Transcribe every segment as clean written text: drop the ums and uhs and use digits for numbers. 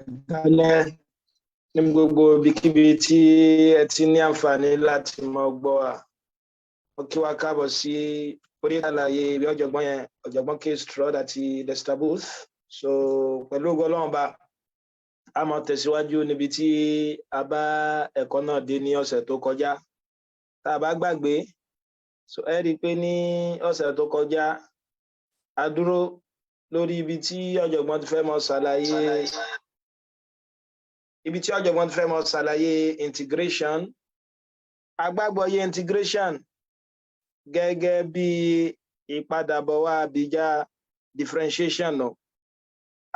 Kálẹ́ ní gbogbo ibikíbi tí ẹ ti ní àǹfààní láti mọ gbọ́ wa. Mo kí wa káàbọ̀ sí orí àlàyé ibi ọ̀jọ̀gbọ́n yẹn, ọ̀jọ̀gbọ́n K. Stroud àti Dexter Booth. So pẹ̀lú ògo Ọlọ́run bá a máa tẹ̀síwájú níbi tí a bá ẹ̀kọ́ náà dé ní ọ̀sẹ̀ tó kọjá. Tá a bá gbàgbé, so ẹ rí i pé ní ọ̀sẹ̀ tó kọjá, a dúró lórí ibi tí ọ̀jọ̀gbọ́n ti fẹ́ mọ ṣàlàyé ibi tí ọ̀jọ̀gbọ́n ti fẹ́ mọ ṣàlàyé integration. Agbágbọ́yé integration gẹ́gẹ́ bí ìpadàbọ̀ wá àbíjà differentiation nù.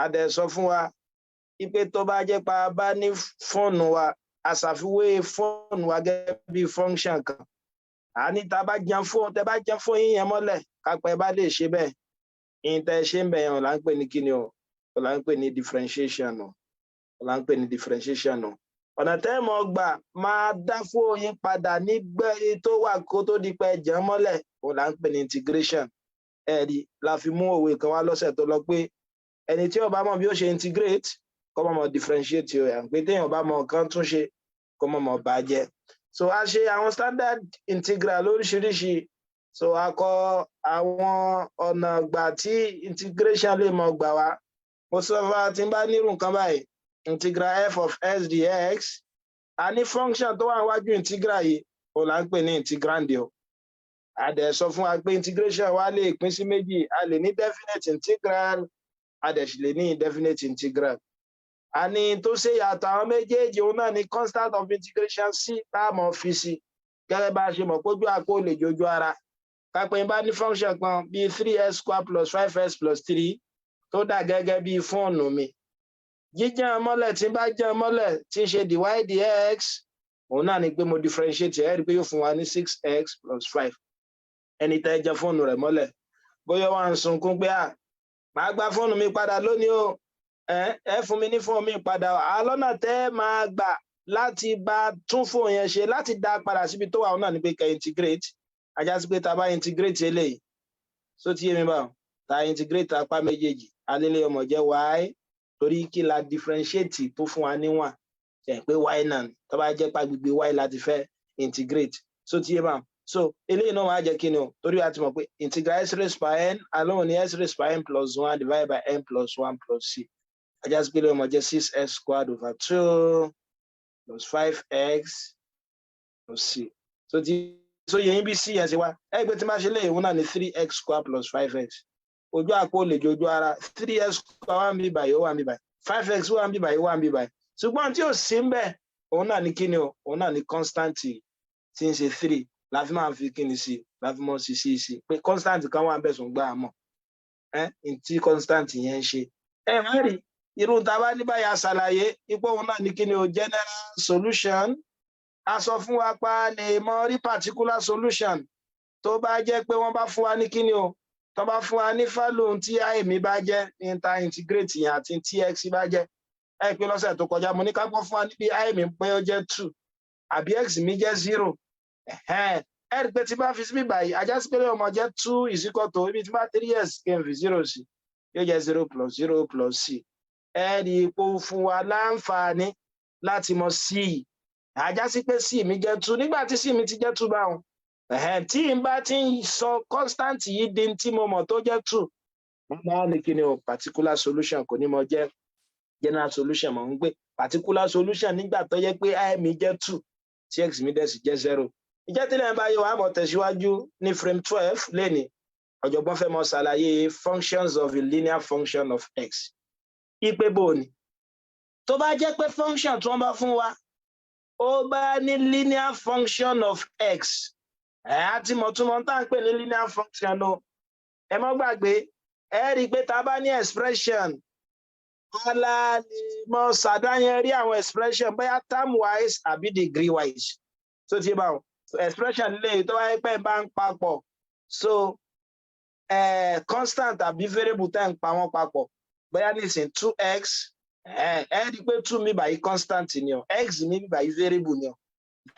A dẹ̀ sọ fún wa wípé tó bá jẹ́ pa bá ní fóònù wa, àṣàfiwé fóònù wa gẹ́gẹ́ bí function kan, àní tá a bá jẹun fóònù, tẹ bá jẹun fóònù yín yẹn mọ́lẹ̀, kápẹ́ bá lè ṣe bẹ́ẹ̀, ìyẹn tẹ́ ṣe ń bẹ̀ yẹn là ń pè ní kíni o, là ń pè ní differentiation o, là ń pè ní differentiation o. Ọ̀nà tẹ́ mọ̀ gbà máa dá fóònù yín padà nígbẹ́ tó wà kó tó di pé jẹun mọ́lẹ̀, òun là ń pè ní integration. Ẹ̀rí la fi mú òwe kan wá lọ́sẹ̀ tó lọ pé ẹni tí ó bá mọ̀ bí ó ṣe integrate, kó mọ̀ mọ̀ differentiate o, yà pé téèyàn bá mọ̀ nǹkan tún ṣe, kó mọ̀ mọ̀ bàjẹ́. So a ṣe àwọn standard integral lóríṣiríṣi. So a kọ àwọn ọ̀nà gbà tí integration lè mọ̀ gbà wá. Mo sọ fún wa, tí n bá nírú nǹkan báyìí, integral f of x dx, a ní function tó wà níwájú integral yìí, òun là ń pè ní integrand o. A dẹ̀ sọ fún wa pé integration wa lè pín sí méjì: a lè ní definite integral, a dẹ̀ sì lè ní indefinite integral. A ní tó ṣe yàtọ̀ àwọn méjèèjì, òun náà ní constant of integration c tá a mọ̀ fi sí. Gẹ́gẹ́ bá a ṣe mọ̀ pójú àpò lè jojú ara, kápẹ́ bá ní function kan bíi three x square plus five x plus three tó dà gẹ́gẹ́ bíi fóònù mi, jíjẹ́ mọ́lẹ̀, tí n bá jẹ́ mọ́lẹ̀, tí ń ṣe dy dx, òun náà ni pé mo differentiate ẹ̀, rí i pé yóò fún wa ní six x plus five. Ẹni tẹ́ jẹ́ fóònù rẹ̀ mọ́lẹ̀, bóyá wà ń sunkún pé, "À, màá gba fóònù mi padà lónìí o, ẹ fún mi ní fóònù mi padà." Àlọ́nà tẹ́ máa gbà láti bá tún fóònù yẹn ṣe, láti dá padà síbi tó wà, òun náà ni pé kẹ́ integrate. Ajá sí pé tá a bá integrate eléyìí, so tí yé mi báwọn, tá a integrate apá méjèèjì, alẹ́lẹ́ ọmọ jẹ́ y, torí kí la differentiate tó fún wa níwọ̀n ṣe pé y náà, tó bá jẹ́ pàgbègbè y láti fẹ́ integrate. So tí yé báwọn, so eléyìí náà wàá jẹ́ kí ni o? Torí a ti mọ̀ pé integral x raised by n alone ní x raised by n plus one divided by n plus one plus c. Ajá sí pé eléyìí ọmọ jẹ́ six x squared over two plus five x plus c. So ti so yẹn bí c yẹn ṣe wá, ẹ gbé tí máa ṣe léyìí, òun náà ní three x squared plus five x. Ojú àpò lè jojú ara, three x square wà ń bí báyìí, ó wà ń bí báyìí, five x wà ń bí báyìí, ó wà ń bí báyìí. Ṣùgbọ́n tí ò sí ń bẹ̀, òun náà ní kíni o? Òun náà ní constant tí ń ṣe three. La fi máa fi kíni sí, la fi mọ́ sí sí sí pé constant kan wà ń bẹ̀ sùn gbà á mọ̀ ẹ́ tí constant yẹn ń ṣe. Ẹ má rí irú tá a bá ní báyà ṣàlàyé ipò, òun náà ní kíni o? General solution. A sọ fún wa pa lè mọ rí particular solution tó bá jẹ́ pé wọ́n bá fún wa ní kíni o, tó bá fún wa ní value tí i mi bá jẹ́ ní ta integrate yẹn àti tí x bá jẹ́. Ẹ pé lọ́sẹ̀ tó kọjá, mo ní ká gbọ́ fún wa níbi i mi pé ó jẹ́ two àbí x mi jẹ́ zero. Ẹ rí i pé tí bá fi síbí báyìí, ajá sí pé ọmọ jẹ́ two is equal to ibi tí bá three x kí n fi zero sí, yóò jẹ́ zero plus zero plus c. Ẹ rí i pé ó fún wa láǹfààní láti mọ c. Ajá sí pé c mi jẹ́ two. Nígbà tí c mi ti jẹ́ two báwọn, tí n bá ti ń sọ constant yìí di tí mo mọ̀ tó jẹ́ two, wọ́n máa ní kí ni o? Particular solution. Kò ní mọ jẹ́ general solution. Mọ̀ ń gbé particular solution nígbà tó yẹ pé i mi jẹ́ two, tí x mi dẹ̀ sì jẹ́ zero. Ìjẹ́ tí lẹ́yìn bá yẹ wàá mọ̀ tẹ̀síwájú ní frame 12 lẹ́ni. Ọ̀jọ̀gbọ́n fẹ́ mọ̀ ṣàlàyé functions of a linear function of x. Ipe bò ní tó bá jẹ́ pé function tí wọ́n bá fún wa, ó bá ní linear function of x, ẹ̀ á ti mọ̀ túmọ̀ tá à ń pè ní linear function o. Ẹ má gbàgbé, ẹ rí i pé tá a bá ní expression, ala lè mọ ṣàdáyẹn rí àwọn expression, bóyá term wise àbí degree wise. Tó ti bá wọn expression lè tó wáyé pé bá ń papọ̀, so constant àbí variable tẹ́ ń pa wọ́n papọ̀, bóyá nísìn two x, ẹ rí i pé two mi báyìí constant ni o, x mi báyìí variable ni o,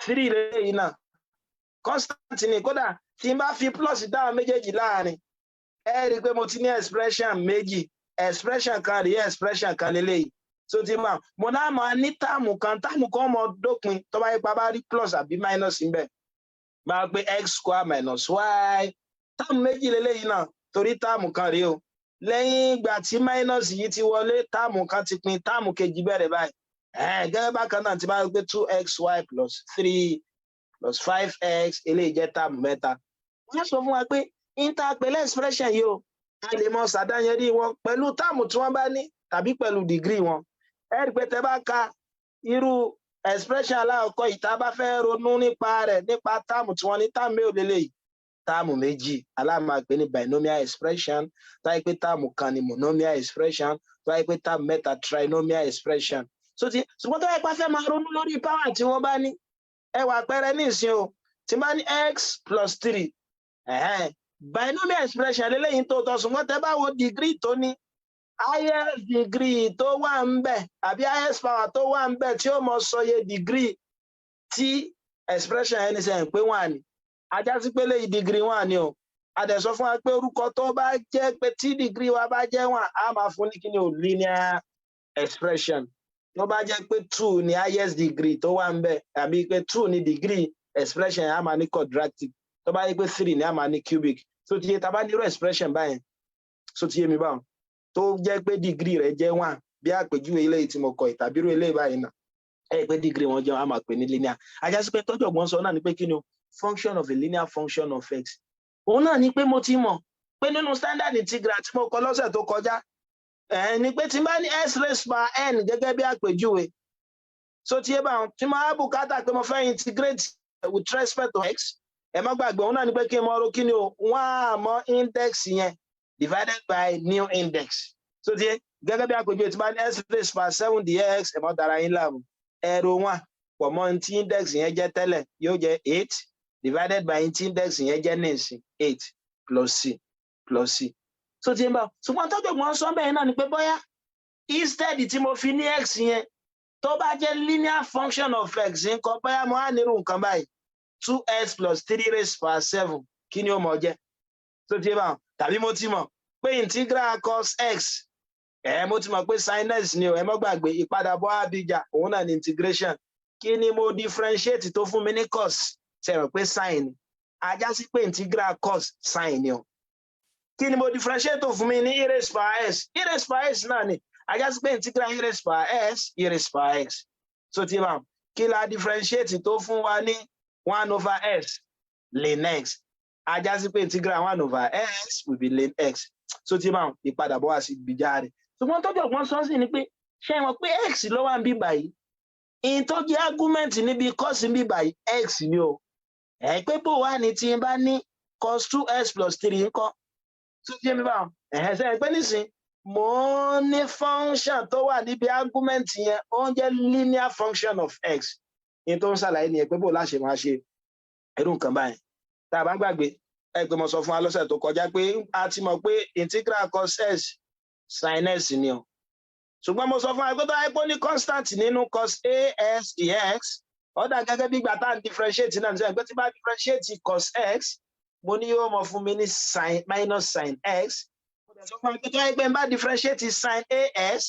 three lẹ́yìn náà constant ni. Kódà tí n bá fi plus dáhùn méjèèjì láàrin, ẹ rí i pé mo ti ní expression méjì, expression kan rí, expression kan lélẹ́yìí. So ti bá mo náà máa ní term kan, term kan mọ dópin tó bá yẹ pa bá rí plus àbí minus níbẹ̀, máa pé x square minus y. Term méjì lélẹ́yìí náà, torí term kan rèé o. Lẹ́yìn ìgbà tí minus yìí ti wọlé, term kan ti pin, term kejì bẹ̀rẹ̀ báyìí. Gẹ́gẹ́ bákan náà, tí bá pé two xy plus three plus five x, eléyìí jẹ́ term mẹ́ta. Wọ́n sọ fún wa pé interpele expression yìí o, a lè mọ ṣàdáyẹrí wọn pẹ̀lú term tí wọ́n bá ní tàbí pẹ̀lú degree wọn. Ẹ rí i pé tẹ́ bá ka irú expression alákọ̀ọ́kọ́ yìí, tá a bá fẹ́ ronú nípa rẹ̀ nípa term tí wọ́n ní, term mélòó lélẹ́yìí? Term méjì. Aláàmà pè ní binomial expression. Tó yẹ pé term kan ní, monomial expression. Tó yẹ pé term mẹ́ta, trinomial expression. So ti ṣùgbọ́n tó yẹ pé a fẹ́ máa ronú lórí power tí wọ́n bá ní, ẹ wà pẹ́rẹ́ ní ìsìn o, tí bá ní x plus three, binomial expression lélẹ́yìn tó tọ́. Ṣùgbọ́n tẹ́ bá wo degree tó ní, highest degree tó wà ń bẹ̀ àbí highest power tó wà ń bẹ̀ tí ó mọ sọye degree tí expression ẹni sẹ́yìn pé wà ní ajá sí pé léyìí degree one ni o. A dẹ̀ sọ fún wa pé orúkọ tó bá jẹ́ pé tí degree wa bá jẹ́ one, á máa fún ní kíni o? Linear expression. Tó bá jẹ́ pé two ni highest degree tó wà ń bẹ̀, àbí pé two ni degree expression, á máa ní quadratic. Tó bá yẹ pé three ni, á máa ní cubic. So ti yé tá a bá ní irú expression báyẹn, so ti yé mi báwọn, tó jẹ́ pé degree rẹ̀ jẹ́ one, bí àpèjúwe eléyìí tí mo kọ ìtàbí irú eléyìí báyìí náà, ẹ pé degree wọn jẹ́, á máa pè ní linear. Ajá sí pé tọ́jú ọ̀gbọ́n sọ náà ni pé kí ni o? Function of a linear function of x, òun náà ni pé mo ti mọ̀ pé nínú standard integral tí mo kọ lọ́sẹ̀ tó kọjá ẹ̀ ni pé tí n bá ní x raised by n gẹ́gẹ́ bí àpèjúwe, so tí ẹ bá wọn tí mo á bùkátà pé mo fẹ́ integrate with respect to x, ẹ má gbàgbé, òun náà ni pé kí n mọ ọrọ kí ni o? Wọ́n á mọ index yẹn divided by new index. So tí gẹ́gẹ́ bí àpèjúwe, tí bá ní x raised by seven dx, ẹ mọ́ dara yín láàmú, ẹ̀rọ wọn pọ̀ mọ́ ní tí index yẹn jẹ́ tẹ́lẹ̀, yóò jẹ́ eight divided by ní tí index yẹn jẹ́ nísìn, eight plus c, plus c. So tí n bá ṣùgbọ́n tọ́jú ọ̀gbọ́n sọ bẹ́ẹ̀ náà ni pé bóyá instead tí mo fi ní x yẹn, tó bá jẹ́ linear function of x ńkọ́? Bóyá mo á nírú nǹkan báyìí, two x plus three raised by seven, kí ni ó mọ̀ jẹ́? Tó ti bá tàbí mo ti mọ̀ pé integral cos x, ẹ mo ti mọ̀ pé sin x ni o. Ẹ mọ́ gbàgbé, ìpadàbọ̀ abija òun náà ni integration. Kí ni mo differentiate tó fún mi ní cos? Ṣe mọ̀ pé sin ni? Ajá sí pé integral cos, sin ni o. Kí ni mo differentiate tó fún mi ní e raised by s? E raised by s náà ni. Ajá sí pé integral e raised by s, e raised by x. So ti bá kí la differentiate tó fún wa ní one over s? Ln x. Ajá sí pé integral one over s will be ln x. So ti bá ìpadàbọ̀ wá sí ìgbìjà rẹ̀. Ṣùgbọ́n tọ́jú ọ̀gbọ́n sọ́nsìn ni pé ṣé wọn pé x ló wà ń bí báyìí, ìyìn tó jẹ́ argument níbi cos ń bí báyìí, x ni o. Ẹ pé bó wà ní tí n bá ní cos two x plus three ńkọ́? Tó ti yé mi báwọn? Ẹ̀hẹ́n, sẹ́yìn pé nísìn mò ń ní function tó wà níbi argument yẹn, ó ń jẹ́ linear function of x. Ní tó ń ṣàlàyé nìyẹn pé bó láṣẹ máa ṣe irú nǹkan báyìí. Tá a bá gbàgbé, ẹ pé mo sọ fún wa lọ́sẹ̀ tó kọjá pé a ti mọ̀ pé integral cos x, sin x ni o. Ṣùgbọ́n mo sọ fún wa pé tó wáyé pé ó ní constant nínú cos ax dx, ó dà gẹ́gẹ́ bí ìgbà tá à ń differentiate náà nísìnyí pé tí bá differentiate cos x, mo ní yóò mọ fún mi ní sin, minus sin x. Mo dẹ̀ sọ fún wa pé tó wáyé pé n bá differentiate sin ax,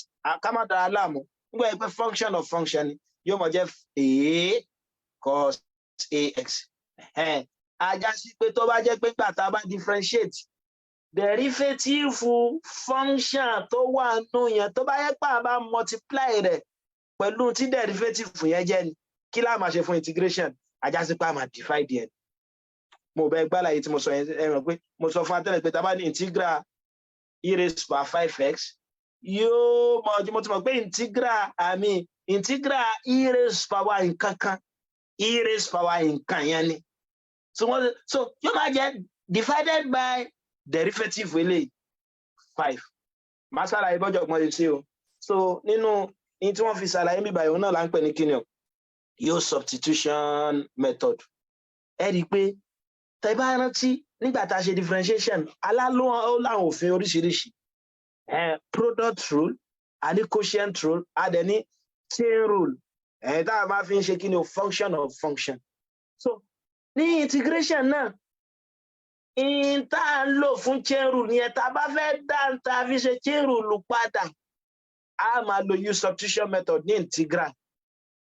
ká má dara láàmú nígbà yẹn pé function of function ni, yóò mọ jẹ́ a cos ax. Ajá sí pé tó bá jẹ́ pé gbà tá a bá differentiate derivative function tó wà nù yẹn, tó bá yẹ pé a bá multiply rẹ̀ pẹ̀lú tí derivative yẹn jẹ́ ni, kí láà máa ṣe fún integration? Ajá sí pé a máa divide yẹn. Mo bẹ gbálàyé tí mo sọ yẹn. Ẹ mọ̀ pé mo sọ fún atẹ́lẹ̀ pé tá a bá ní integral e raised by five x, yóò mọ mo ti mọ̀ pé integral àmì integral e raised power nǹkan kan, e raised power nǹkan yẹn ni. So wọ́n so yóò máa jẹ́ divided by derivative eléyìí, five. Máa ṣàlàyé bọ́jọ̀ gbọ́n ṣe ṣe o. So nínú ní tí wọ́n fi ṣàlàyé mi báyìí, òun náà là ń pè ní kíni o? Yóò substitution method. Ẹ rí i pé tẹ́ bá rántí nígbà tá a ṣe differentiation alálò, ó láwọn òfin oríṣiríṣi, product rule, a ní quotient rule, a dẹ̀ ní chain rule, tá a máa fi ń ṣe kíni o? Function of function. So ní integration náà, in tá a ń lò fún chain rule yẹn, tá a bá fẹ́ dá tá a fi ṣe chain rule padà. A máa lo u substitution method ní integral.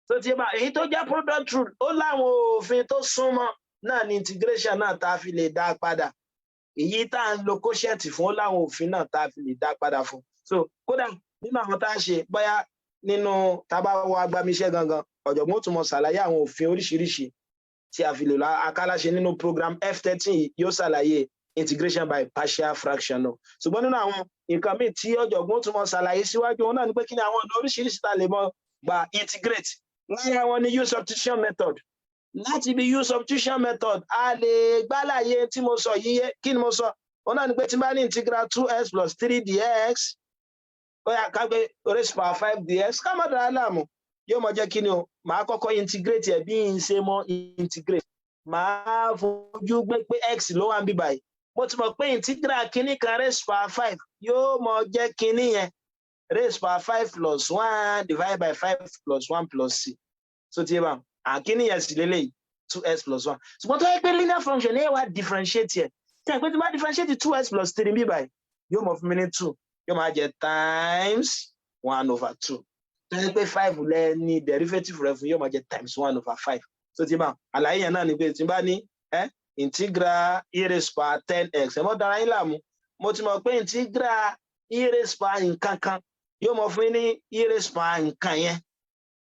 Tó ti bá èyí tó jẹ́ product rule, ó láwọn òfin tó súnmọ́ náà ní integration náà tá a fi lè dá padà. Èyí tá à ń lo quotient fún, ó láwọn òfin náà tá a fi lè dá padà fún. So kódà nínú àwọn tá a ṣe, bóyá nínú tá a bá wọ agbamiṣẹ́ gangan, ọ̀jọ̀gbọ́n ó tún mọ ṣàlàyé àwọn òfin oríṣiríṣi tí a fi lè lọ akáláṣe nínú program F13, yóò ṣàlàyé integration by partial fraction náà. Ṣùgbọ́n nínú àwọn nǹkan míì tí ọ̀jọ̀gbọ́n ó tún mọ ṣàlàyé síwájú, òun náà ni pé kí ni àwọn ọ̀nà oríṣiríṣi tá a lè mọ gba integrate. Lára wọn ni u substitution method. Láti bí u substitution method, a lè gbálàyé tí mo sọ yíyé. Kí ni mo sọ? Òun náà ni pé tí n bá ní integral two x plus three dx, ó yá, ká gbé raised power five dx, ká má dàá láàmú, yóò mọ jẹ́ kí ni o? Màá kọ́kọ́ integrate ẹ̀ bí n ṣe mọ́ integrate. Màá fojú gbé pé x ló wà ń bí báyìí. Mo ti mọ̀ pé integral kíní kan raised power five yóò mọ jẹ́ kíní yẹn raised power five plus one divided by five plus one plus c. So ti yé bá àkíní yẹn sì lélẹ́yìí, two x plus one. Ṣùgbọ́n tó yẹ pé linear function ní ẹ wá differentiate yẹ, tí a pé tí wọ́n bá differentiate two x plus three bí báyìí, yóò mọ̀ fún mi ní two, yóò máa jẹ times one over two. Tó yẹ pé five lẹ ní derivative rẹ fún, yóò máa jẹ times one over five. So ti bá àlàyé yẹn náà ni pé tí n bá ní integral e raised power 10x, ẹ mọ́ dára yín láàmú, mo ti mọ̀ pé integral e raised power nǹkan kan yóò mọ̀ fún yín ní e raised power nǹkan yẹn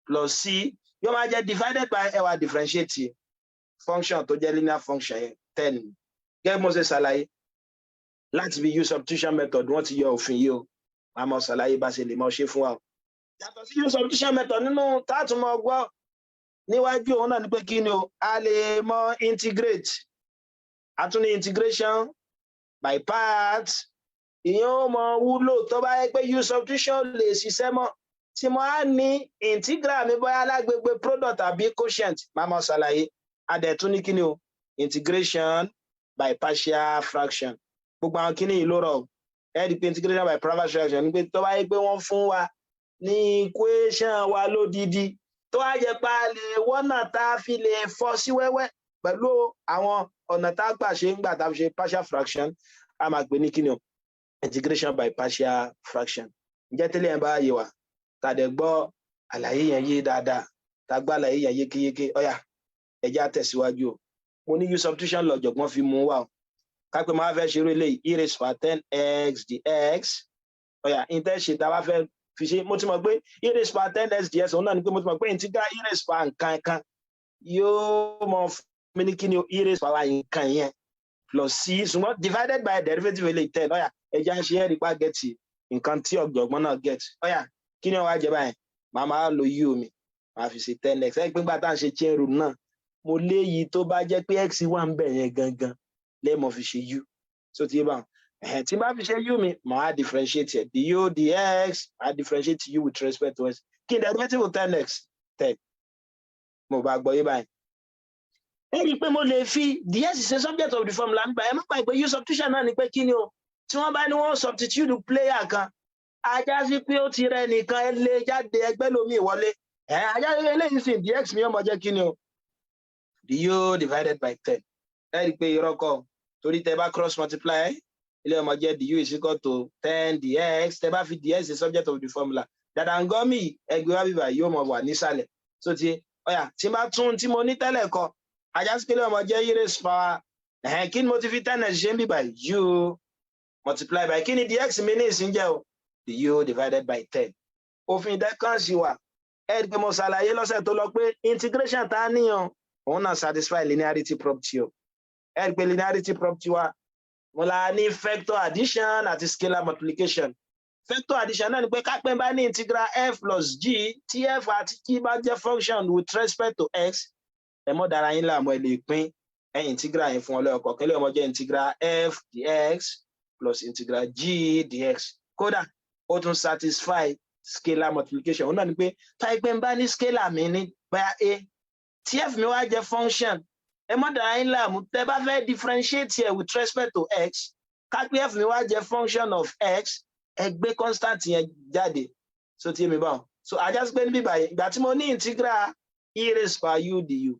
plus c, yóò máa jẹ divided by, ẹ wá differentiate function tó jẹ́ linear function yẹn, 10. Gẹ́gẹ́ bí mo ṣe ṣàlàyé, láti fi u substitution method wọ́n ti yọ òfin yìí o. Máa mọ ṣàlàyé bá ṣe lè mọ ṣe fún wa o. Yàtọ̀ sí u substitution method, nínú táàtún mọ gbọ́ níwájú, òun náà ni pé kí ni o? A lè mọ integrate. A tún ní integration by parts. Ìyẹn ó mọ wúlò tó bá yẹ pé u substitution lè ṣiṣẹ́ mọ́, tí mo á ní integral mi bóyá lágbègbè product tàbí quotient. Máa mọ ṣàlàyé. A dẹ̀ tún ní kí ni o? Integration by partial fraction. Gbogbo àwọn kíní yìí ló rọ̀. Ẹ rí i pé integration by partial fraction ni pé tó bá yẹ pé wọ́n fún wa ní equation wa lódidi, tó wá jẹ́ pé a lè wọ́nà tá a fi lè fọ́ sí wẹ́wẹ́ pẹ̀lú àwọn ọ̀nà tá a gbà ṣe ń gbà tá a fi ṣe partial fraction, a máa pè ní kíni o? Integration by partial fraction. Ǹjẹ́ tẹ́lẹ̀ yẹn bá yé wa, tá a dẹ̀ gbọ́ àlàyé yẹn yé dáadáa, tá a gbọ́ àlàyé yẹn yékéyéké, ó yá, ẹ jẹ́ á tẹ̀síwájú o. Mo ní u substitution lọ́jọ̀gbọ́n fi mú wa o. Kápẹ́ máa fẹ́ ṣeré eléyìí, e raised power 10x dx. Ó yá, ìtẹ́ ṣe tá a bá fẹ́ fi ṣe, mo ti mọ̀ pé e raised power 10x dx, òun náà ni pé mo ti mọ̀ pé integral e raised power nǹkan kan yóò mọ fún mi ní kí ni o? E raised power nǹkan yẹn plus c, ṣùgbọ́n divided by derivative eléyìí, 10. Ó yá, ẹ jẹ́ á ṣe ẹ̀rí pa get nǹkan tí ọ̀jọ̀gbọ́n náà get. Ó yá, kí ni wọ́n wá jẹ báyìí? Màá máa lo u mi, màá fi ṣe 10x. Ẹ pé nígbà tá à ń ṣe chain rule náà, mo léyìí tó bá jẹ́ pé x wà ń bẹ̀ yẹn gangan lẹ́ẹ̀mọ́ fi ṣe u. So ti yé báwọn ẹ̀hẹ̀n, tí n bá fi ṣe u mi, màá differentiate ẹ̀, du dx, màá differentiate u with respect to x. Kí n derivative 10x? 10. Mo bá gbọ́ yé báyìí. Ẹ rí i pé mo lè fi dx ṣe subject of the formula nígbà. Ẹ má gbàgbé, u substitution náà ni pé kí ni o? Tí wọ́n bá ní wọ́n substitute player kan, ajá sí pé ó ti rẹ nìkan, ẹ lé jáde, ẹgbẹ́ lómi ìwọlé. Ẹ ajá sí eléyìí sì, dx mi yóò mọ jẹ́ kí ni o? Du divided by 10. Ẹ rí i pé irọ́ kọ́, torí tẹ bá cross multiply, ilé ọmọ jẹ́ du is equal to 10 dx. Tẹ bá fi dx ṣe subject of the formula, dàdàngọ́mì ẹgbẹ́ wa bíbà yóò mọ wà nísàlẹ̀. So ti ó yá, tí n bá tún tí mo ní tẹ́lẹ̀ kọ, ajá sí pé ilé ọmọ jẹ́ e raised power ẹ̀hẹ́n. Kí ni mo ti fi 10x ṣe ń bíbà? U multiply by kí ni dx mi ní ìsín jẹ́ o? Du divided by 10. Òfin ìdẹ́kànsì wà. Ẹ rí i pé mo ṣàlàyé lọ́sẹ̀ tó lọ pé integration tá a níyàn, òun náà satisfy linearity property o. Ẹ rí i pé linearity property wa, mo la ní vector addition àti scalar multiplication. Vector addition náà ni pé kápẹ́ bá ní integral f plus g, tí f àti g bá jẹ́ function with respect to x, ẹ mọ́ dára yín láàmú, ẹ lè pín ẹ integral yẹn fún ọlọ́ọ̀kọ̀ kí lè ọmọ jẹ́ integral f dx plus integral g dx. Kódà ó tún satisfy scalar multiplication. Òun náà ni pé táyé pé ń bá ní scalar mi ní bóyá a, tí f mi wá jẹ́ function, ẹ mọ́ dára yín láàmú, tẹ́ bá fẹ́ differentiate ẹ with respect to x, kápẹ́ f mi wá jẹ́ function of x, ẹ gbé constant yẹn jáde. So tí mi bá wọn, so ajá sí pé níbí báyìí, ìgbà tí mo ní integral e raised power u du,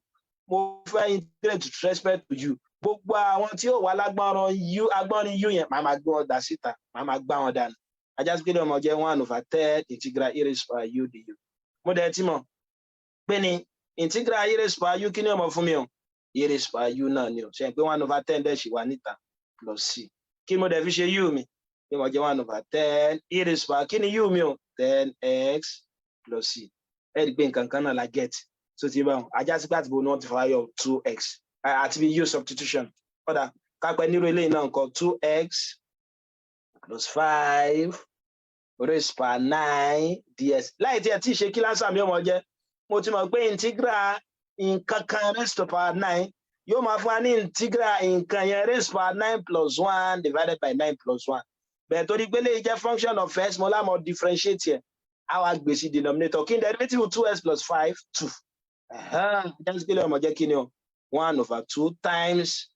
mo fẹ́ integrate with respect to u, gbogbo àwọn tí ó wà lágbọ́nrin u, agbọ́nrin u yẹn, màá máa gbé wọn dà síta, màá máa gbá wọn dànù. Á já sí pé ó máa jẹ́ 1/10 integral e raised power u du. Mo dẹ̀ ti mọ̀ pé ní integral e raised power u, kí ni ó máa fún mi o? E raised power u náà ni o. Ṣe pé 1/10 dẹ̀ ṣì wà níta, plus c. Kí mo dẹ̀ fi ṣe u mi? Yóò máa jẹ́ 1/10 e raised power, kí ni u mi o? 10x plus c. Ẹ rí i pé nǹkan kan náà la get. So ti bá wọn, á já sí pé àti bo ni wọ́n ti fà yọ 2x àti bí u substitution. Ó dáa, kápẹ́ nírú eléyìí náà nǹkan, 2x plus 5 raised power 9 dx. Láì tí ẹ tí ì ṣe, kí l' answer mi ó máa jẹ́? Mo ti mọ̀ pé integral nǹkan kan raised to power 9 yóò máa fún wa ní integral nǹkan yẹn raised to power 9 plus 1 divided by 9 plus 1. Bẹ́ẹ̀ torí pé léyìí jẹ́ function of x, mo lámọ̀ differentiate yẹn, á wá gbé sí denominator. Kí n derivative 2x plus 5? 2. Jẹ́ pé lè máa jẹ́ kí ni o? 1/2 times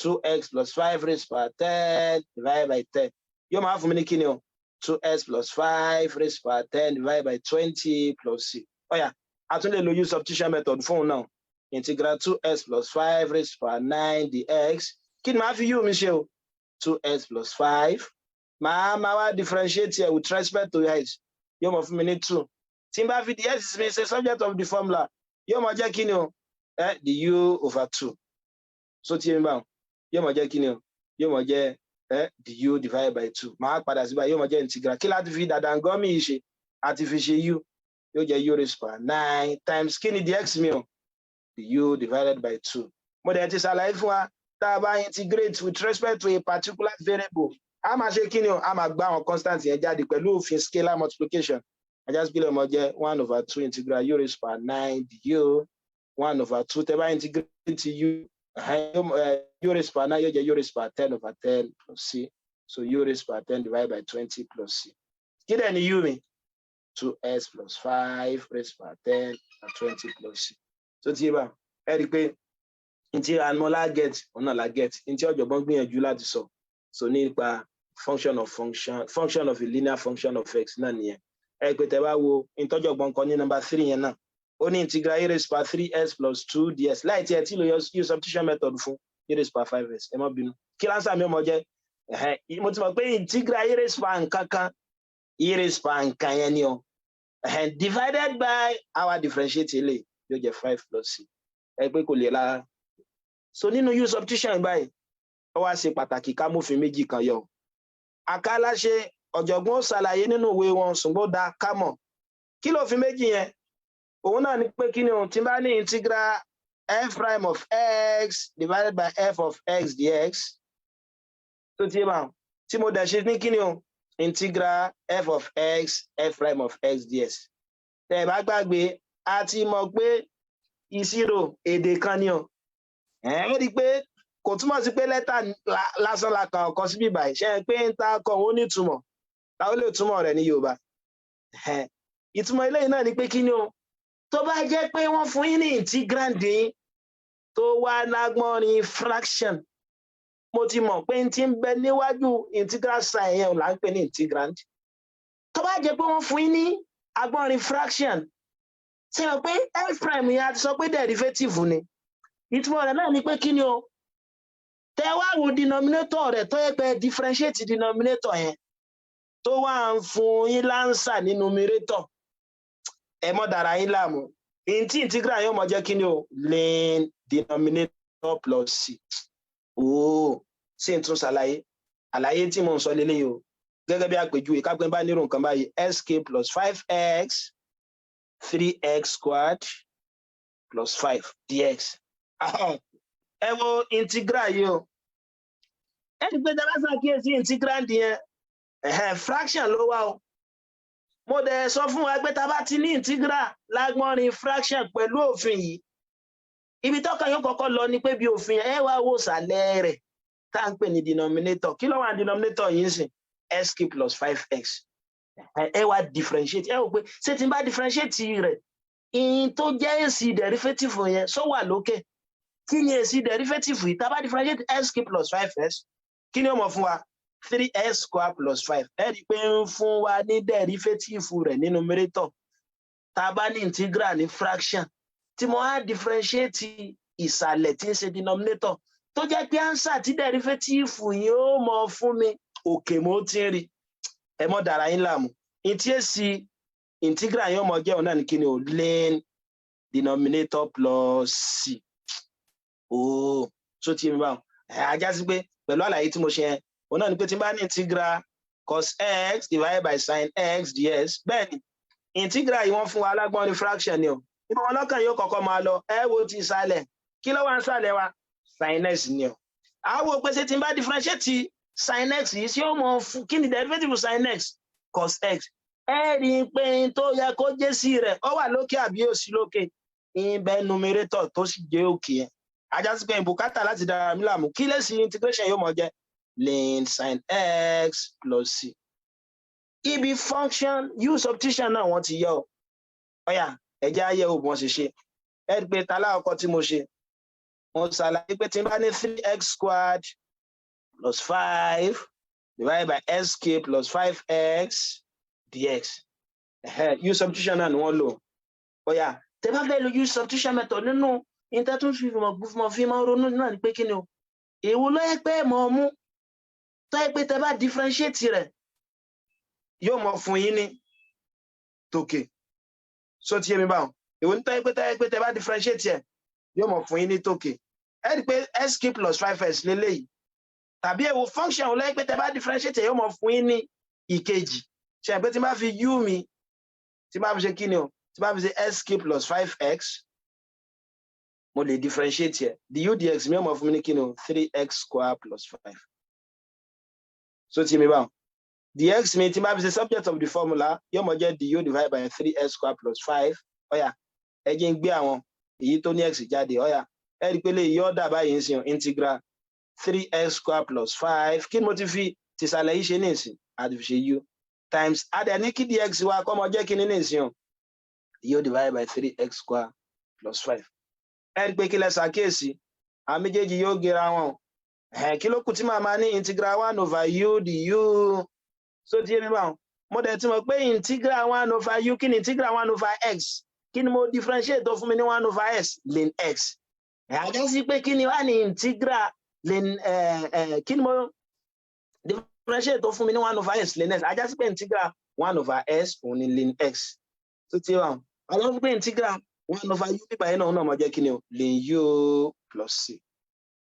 2x plus 5 raised power 10 divided by 10. Yóò máa fún mi ní kí ni o? 2x plus 5 raised power 10 divided by 20 plus c. Ó yá, a tún lè lo u substitution method fún un náà. Integral 2x plus 5 raised power 9 dx. Kí ni màá fi u mi ṣe o? 2x plus 5. Màá máa wá differentiate here with respect to x. Yóò máa fún mi ní 2. Tí n bá fi dx mi ṣe subject of the formula, yóò máa jẹ́ kí ni o? Du over 2. So tí mi bá wọn, yóò máa jẹ́ kí ni o? Yóò máa jẹ́ du divided by 2. Màá padà síbà, yóò máa jẹ́ integral. Kí láti fi dàdàngọ́mì yìí ṣe? Àti fi ṣe u. Yóò jẹ́ u raised power 9 times, kí ni dx mi o? Du divided by 2. Mo dẹ̀ ti ṣàlàyé fún wa, tá a bá integrate with respect to a particular variable, a máa ṣe kí ni o? A máa gbá àwọn constant yẹn jáde pẹ̀lú òfin scalar multiplication. Á já sí pé ó máa jẹ́ 1/2 integral u raised power 9 du. 1/2, tẹ́ bá integrate u, u raised power 9, yóò jẹ́ u raised power 10/10 plus c. So u raised power 10 divided by 20 plus c. Kí dẹ̀ ni u mi? 2x plus 5 raised power 10 and 20 plus c. So tí yé bá, ẹ rí i pé ntí anmọ́lá get, òun náà la get. Ntí ọ̀jọ̀gbọ́n gbìyànjú láti sọ so nípa function of function, function of a linear function of x náà nìyẹn. Ẹ pé tẹ bá wo ìtọ́jọ̀gbọ́n kan ní number 3 yẹn náà, ó ní integral e raised power 3x plus 2 dx. Láì tí ẹ tí lo use substitution method fún e raised power 5x. Ẹ má bínú. Kí l' answer mi ó máa jẹ́? Mo ti mọ̀ pé integral e raised power nǹkan kan, e raised power nǹkan yẹn ni o, divided by our differentiate ilé, yóò jẹ́ 5 plus c. Ẹ pé kò lè rárá. So nínú use substitution báyìí, ó wá ṣe pàtàkì ká mófin méjì kan yọ. Àkàláṣe ọ̀jọ̀gbọ́n ṣàlàyé nínú ìwé wọn, ṣùgbọ́n da ká mọ̀ kí ló fi méjì yẹn. Òun náà ni pé kí ni o? Tí n bá ní integral f prime of x divided by f of x dx, tó ti yé báwọn, tí mo dẹ̀ ṣe ní kí ni o? Integral f of x f prime of x dx. Tẹ́ ẹ bá gbàgbé, a ti mọ̀ pé ìṣirò èdè kan ni o. Ẹ rí i pé kò túmọ̀ sí pé lẹ́tà lásán la kàn kọ síbí báyìí. Ṣe é pé ń ta kọ òun ní ìtumọ̀ táwọn lè túmọ̀ rẹ̀ ní Yorùbá? Ìtumọ̀ eléyìí náà ni pé kí ni o? Tó bá jẹ́ pé wọ́n fún yín ní integrand yín tó wá lágbọ́nrin fraction, mo ti mọ̀ pé n ti ń bẹ níwájú integral sign yẹn là ń pè ní integrand. Tó bá jẹ́ pé wọ́n fún yín ní agbọ́nrin fraction, ṣe mọ̀ pé f prime yẹn, a ti sọ pé derivative ni. Ìtumọ̀ rẹ̀ náà ni pé kí ni o? Tẹ wá wo denominator rẹ̀, tó yẹ pé differentiate denominator yẹn, tó wá ń fún yín l' answer ní numerator, ẹ mọ́ dára yín láàmú. Ntí integral yóò mọ jẹ́ kí ni o? Ln denominator plus c. Ooo, sí n tún ṣàlàyé àlàyé tí mo ń sọ lélẹ́yìí o. Gẹ́gẹ́ bí àpèjúwe, kápẹ́ bá nírò nǹkan báyìí: xk plus 5x 3x squared plus 5 dx. Ẹ wo integral yìí o. Ẹ ní pé tí a bá ṣàkíyèsí integrand yẹn, fraction ló wà o. Mo dẹ̀ sọ fún wa pé tá a bá ti ní integral lágbọ́nrin fraction, pẹ̀lú òfin yìí, ibi tọ́kàn yóò kọ́kọ́ lọ ni pé bí òfin ẹ wá wò sàlẹ̀ rẹ̀ tá à ń pè ní denominator. Kí ló wà ní denominator yìí ń sìn? X cube plus 5x. Ẹ wá differentiate. Ẹ wò pé ṣé tí n bá differentiate rẹ̀, ìyìn tó jẹ́ èsì derivative yẹn sọ wà lókè? Kí ni èsì derivative yìí? Tá a bá differentiate x cube plus 5x, kí ni ó mọ̀ fún wa? 3x square plus 5. Ẹ rí i pé ń fún wa ní derivative rẹ̀ ní numerator. Tá a bá ní integral ní fraction, tí mo á differentiate ìsàlẹ̀ tí ń ṣe denominator, tó jẹ́ pé answer tí derivative yìí ó mọ fún mi, òkè mo ti ń rí. Ẹ mọ́ dára yín láàmú. Ìtí èsì integral yóò mọ jẹ́ òun náà ní kí ni o? Ln denominator plus c. Ooo, so ti mi báwọn ẹ ajá sí pé pẹ̀lú àlàyé tí mo ṣe yẹn, òun náà ni pé tí n bá ní integral cos x divided by sin x dx, bẹ́ẹ̀ ni integral yìí, wọ́n fún wa alágbọ́n ní fraction ni o. Ibi wọn lọ́kàn yóò kọ́kọ́ máa lọ, ẹ wo ti ìsàlẹ̀. Kí ló wà ń sàlẹ̀ wa? Sin x ni o. Àwọn pé ṣé tí n bá differentiate sin x yìí, ṣé ó mọ fún kí ni? Derivative sin x, cos x. Ẹ rí i pé n tó yẹ kó jẹ́ sí rẹ̀, ó wà lókè àbí ó sí lókè? Ìbẹ̀ numerator tó sì jẹ́ òkè yẹn, ajá sí pé ìbùkátà láti dára mi láàmú. Kí lè sí integration yóò mọ jẹ́? Ln sin x plus c. Ibi function u substitution náà wọ́n ti yọ ọ. Ọ̀yà, ẹ̀jẹ̀ ayé ò bọ́n ṣe ṣe. Ẹ rí i pé talákọ̀ọ́kọ́ tí mo ṣe, mo ṣàlàyé pé tí n bá ní three x squared plus five divided by x cube plus five x dx, u substitution náà ni wọ́n lò. Ọ̀yà, tẹ́ bá fẹ́ lo u substitution method nínú ìtẹ́tún fi mọ́ ronú náà ni pé kí ni o? Èwo ló yẹ pé mọ̀ ọ́ mú tó yẹ pé tẹ́ bá differentiate rẹ̀, yóò mọ fún yín ní tòkè? So ti yé mi báwọn? Èwo ní tó yẹ pé tẹ́ bá differentiate ẹ̀, yóò mọ fún yín ní tòkè? Ẹ rí i pé x cube plus five x lélẹ́yìí. Tàbí èwo function ló yẹ pé tẹ́ bá differentiate ẹ̀, yóò mọ fún yín ní ìkejì? Ṣe pé tí n bá fi u mi, tí n bá fi ṣe kí ni o, tí n bá fi ṣe x cube plus five x, mo lè differentiate ẹ̀, du dx mi yóò mọ fún mi ní kí ni o? Three x square plus five. So ti mi báwọn? Dx mi, tí n bá fi ṣe subject of the formula, yóò mọ jẹ́ du divided by three x square plus five. Ọ̀yà, ẹ jẹ́ ń gbé àwọn èyí tó ní x jáde. Ọ̀yà, ẹ rí i pé lè yọ dà báyìí ń sìn, integral three x square plus five. Kí ni mo ti fi tìsàlẹ̀ yìí ṣe ní ìsìn? Àti fi ṣe u times adẹ̀ ní kí dx wa kọ́ mọ jẹ́ kí ní ìsìn o? Du divided by three x square plus five. Ẹ rí i pé kí lẹ ṣàkíyèsí? Àwọn méjèèjì yóò gera wọn. Kí ló kù tí màá máa ní? Integral one over u du. So ti yé mi báwọn? Mo dẹ̀ ti mọ̀ pé integral one over u, kí ni integral one over x? Kí ni mo differentiate tó fún mi ní one over x? Ln x. Ẹ̀ ajá sí pé kí ni wá ní integral ln kí ni mo differentiate tó fún mi ní one over x? Ln x. Ajá sí pé integral one over x, òun ni ln x. Tó ti wà, ajá sí pé integral one over u bíbá yẹn náà máa jẹ́ kí ni o? Ln u plus c.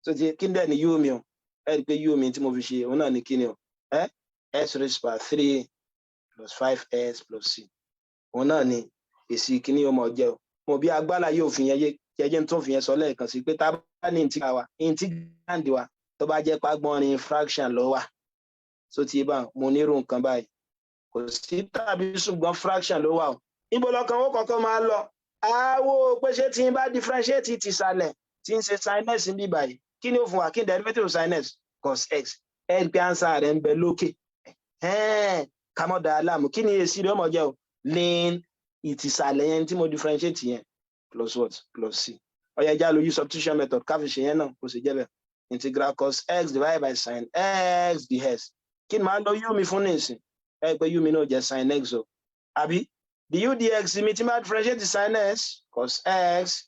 Tó ti kí ni dẹ̀ ni u mi o? Ẹ rí i pé u mi tí mo fi ṣe, òun náà ni kí ni o? Ẹ x raised by three plus five x plus c, òun náà ni èsì kíní yóò mọ jẹ́ o. Mo bí agbára yóò fi yẹn yé jẹjẹ tó fi yẹn sọ lẹ́ẹ̀kan sí pé tá a bá ní integral wa, integrand wa, tó bá jẹ́ pàgbọ́nrin fraction ló wà, so ti bá mo nírú nǹkan báyìí, kò sí tàbí ṣùgbọ́n fraction ló wà o. Níbo lọkàn ó kọ́kọ́ máa lọ? Àwo pé ṣé tí n bá differentiate tìsàlẹ̀, tí ń ṣe sin x ń bí báyìí, kí ni ó fún wa? Kí ni derivative of sin x? Cos x. Ẹ rí pé answer rẹ̀ ń bẹ lókè. Ká mọ́ da láàmú. Kí ni èsì rẹ̀ ọmọ jẹ́ o? Ln ìtìsàlẹ̀ yẹn tí mo differentiate yẹn plus what? Plus c. Ọ̀yá, ẹja lo use substitution method ká fi ṣe yẹn náà. Kó sì jẹ́ bẹ́ẹ̀, integral cos x divided by sin x dx. Kí ni màá lọ u mi fún nísìn? Ẹ pé u mi náà jẹ́ sin x o, àbí? Du dx mi, tí máa differentiate sin x, cos x.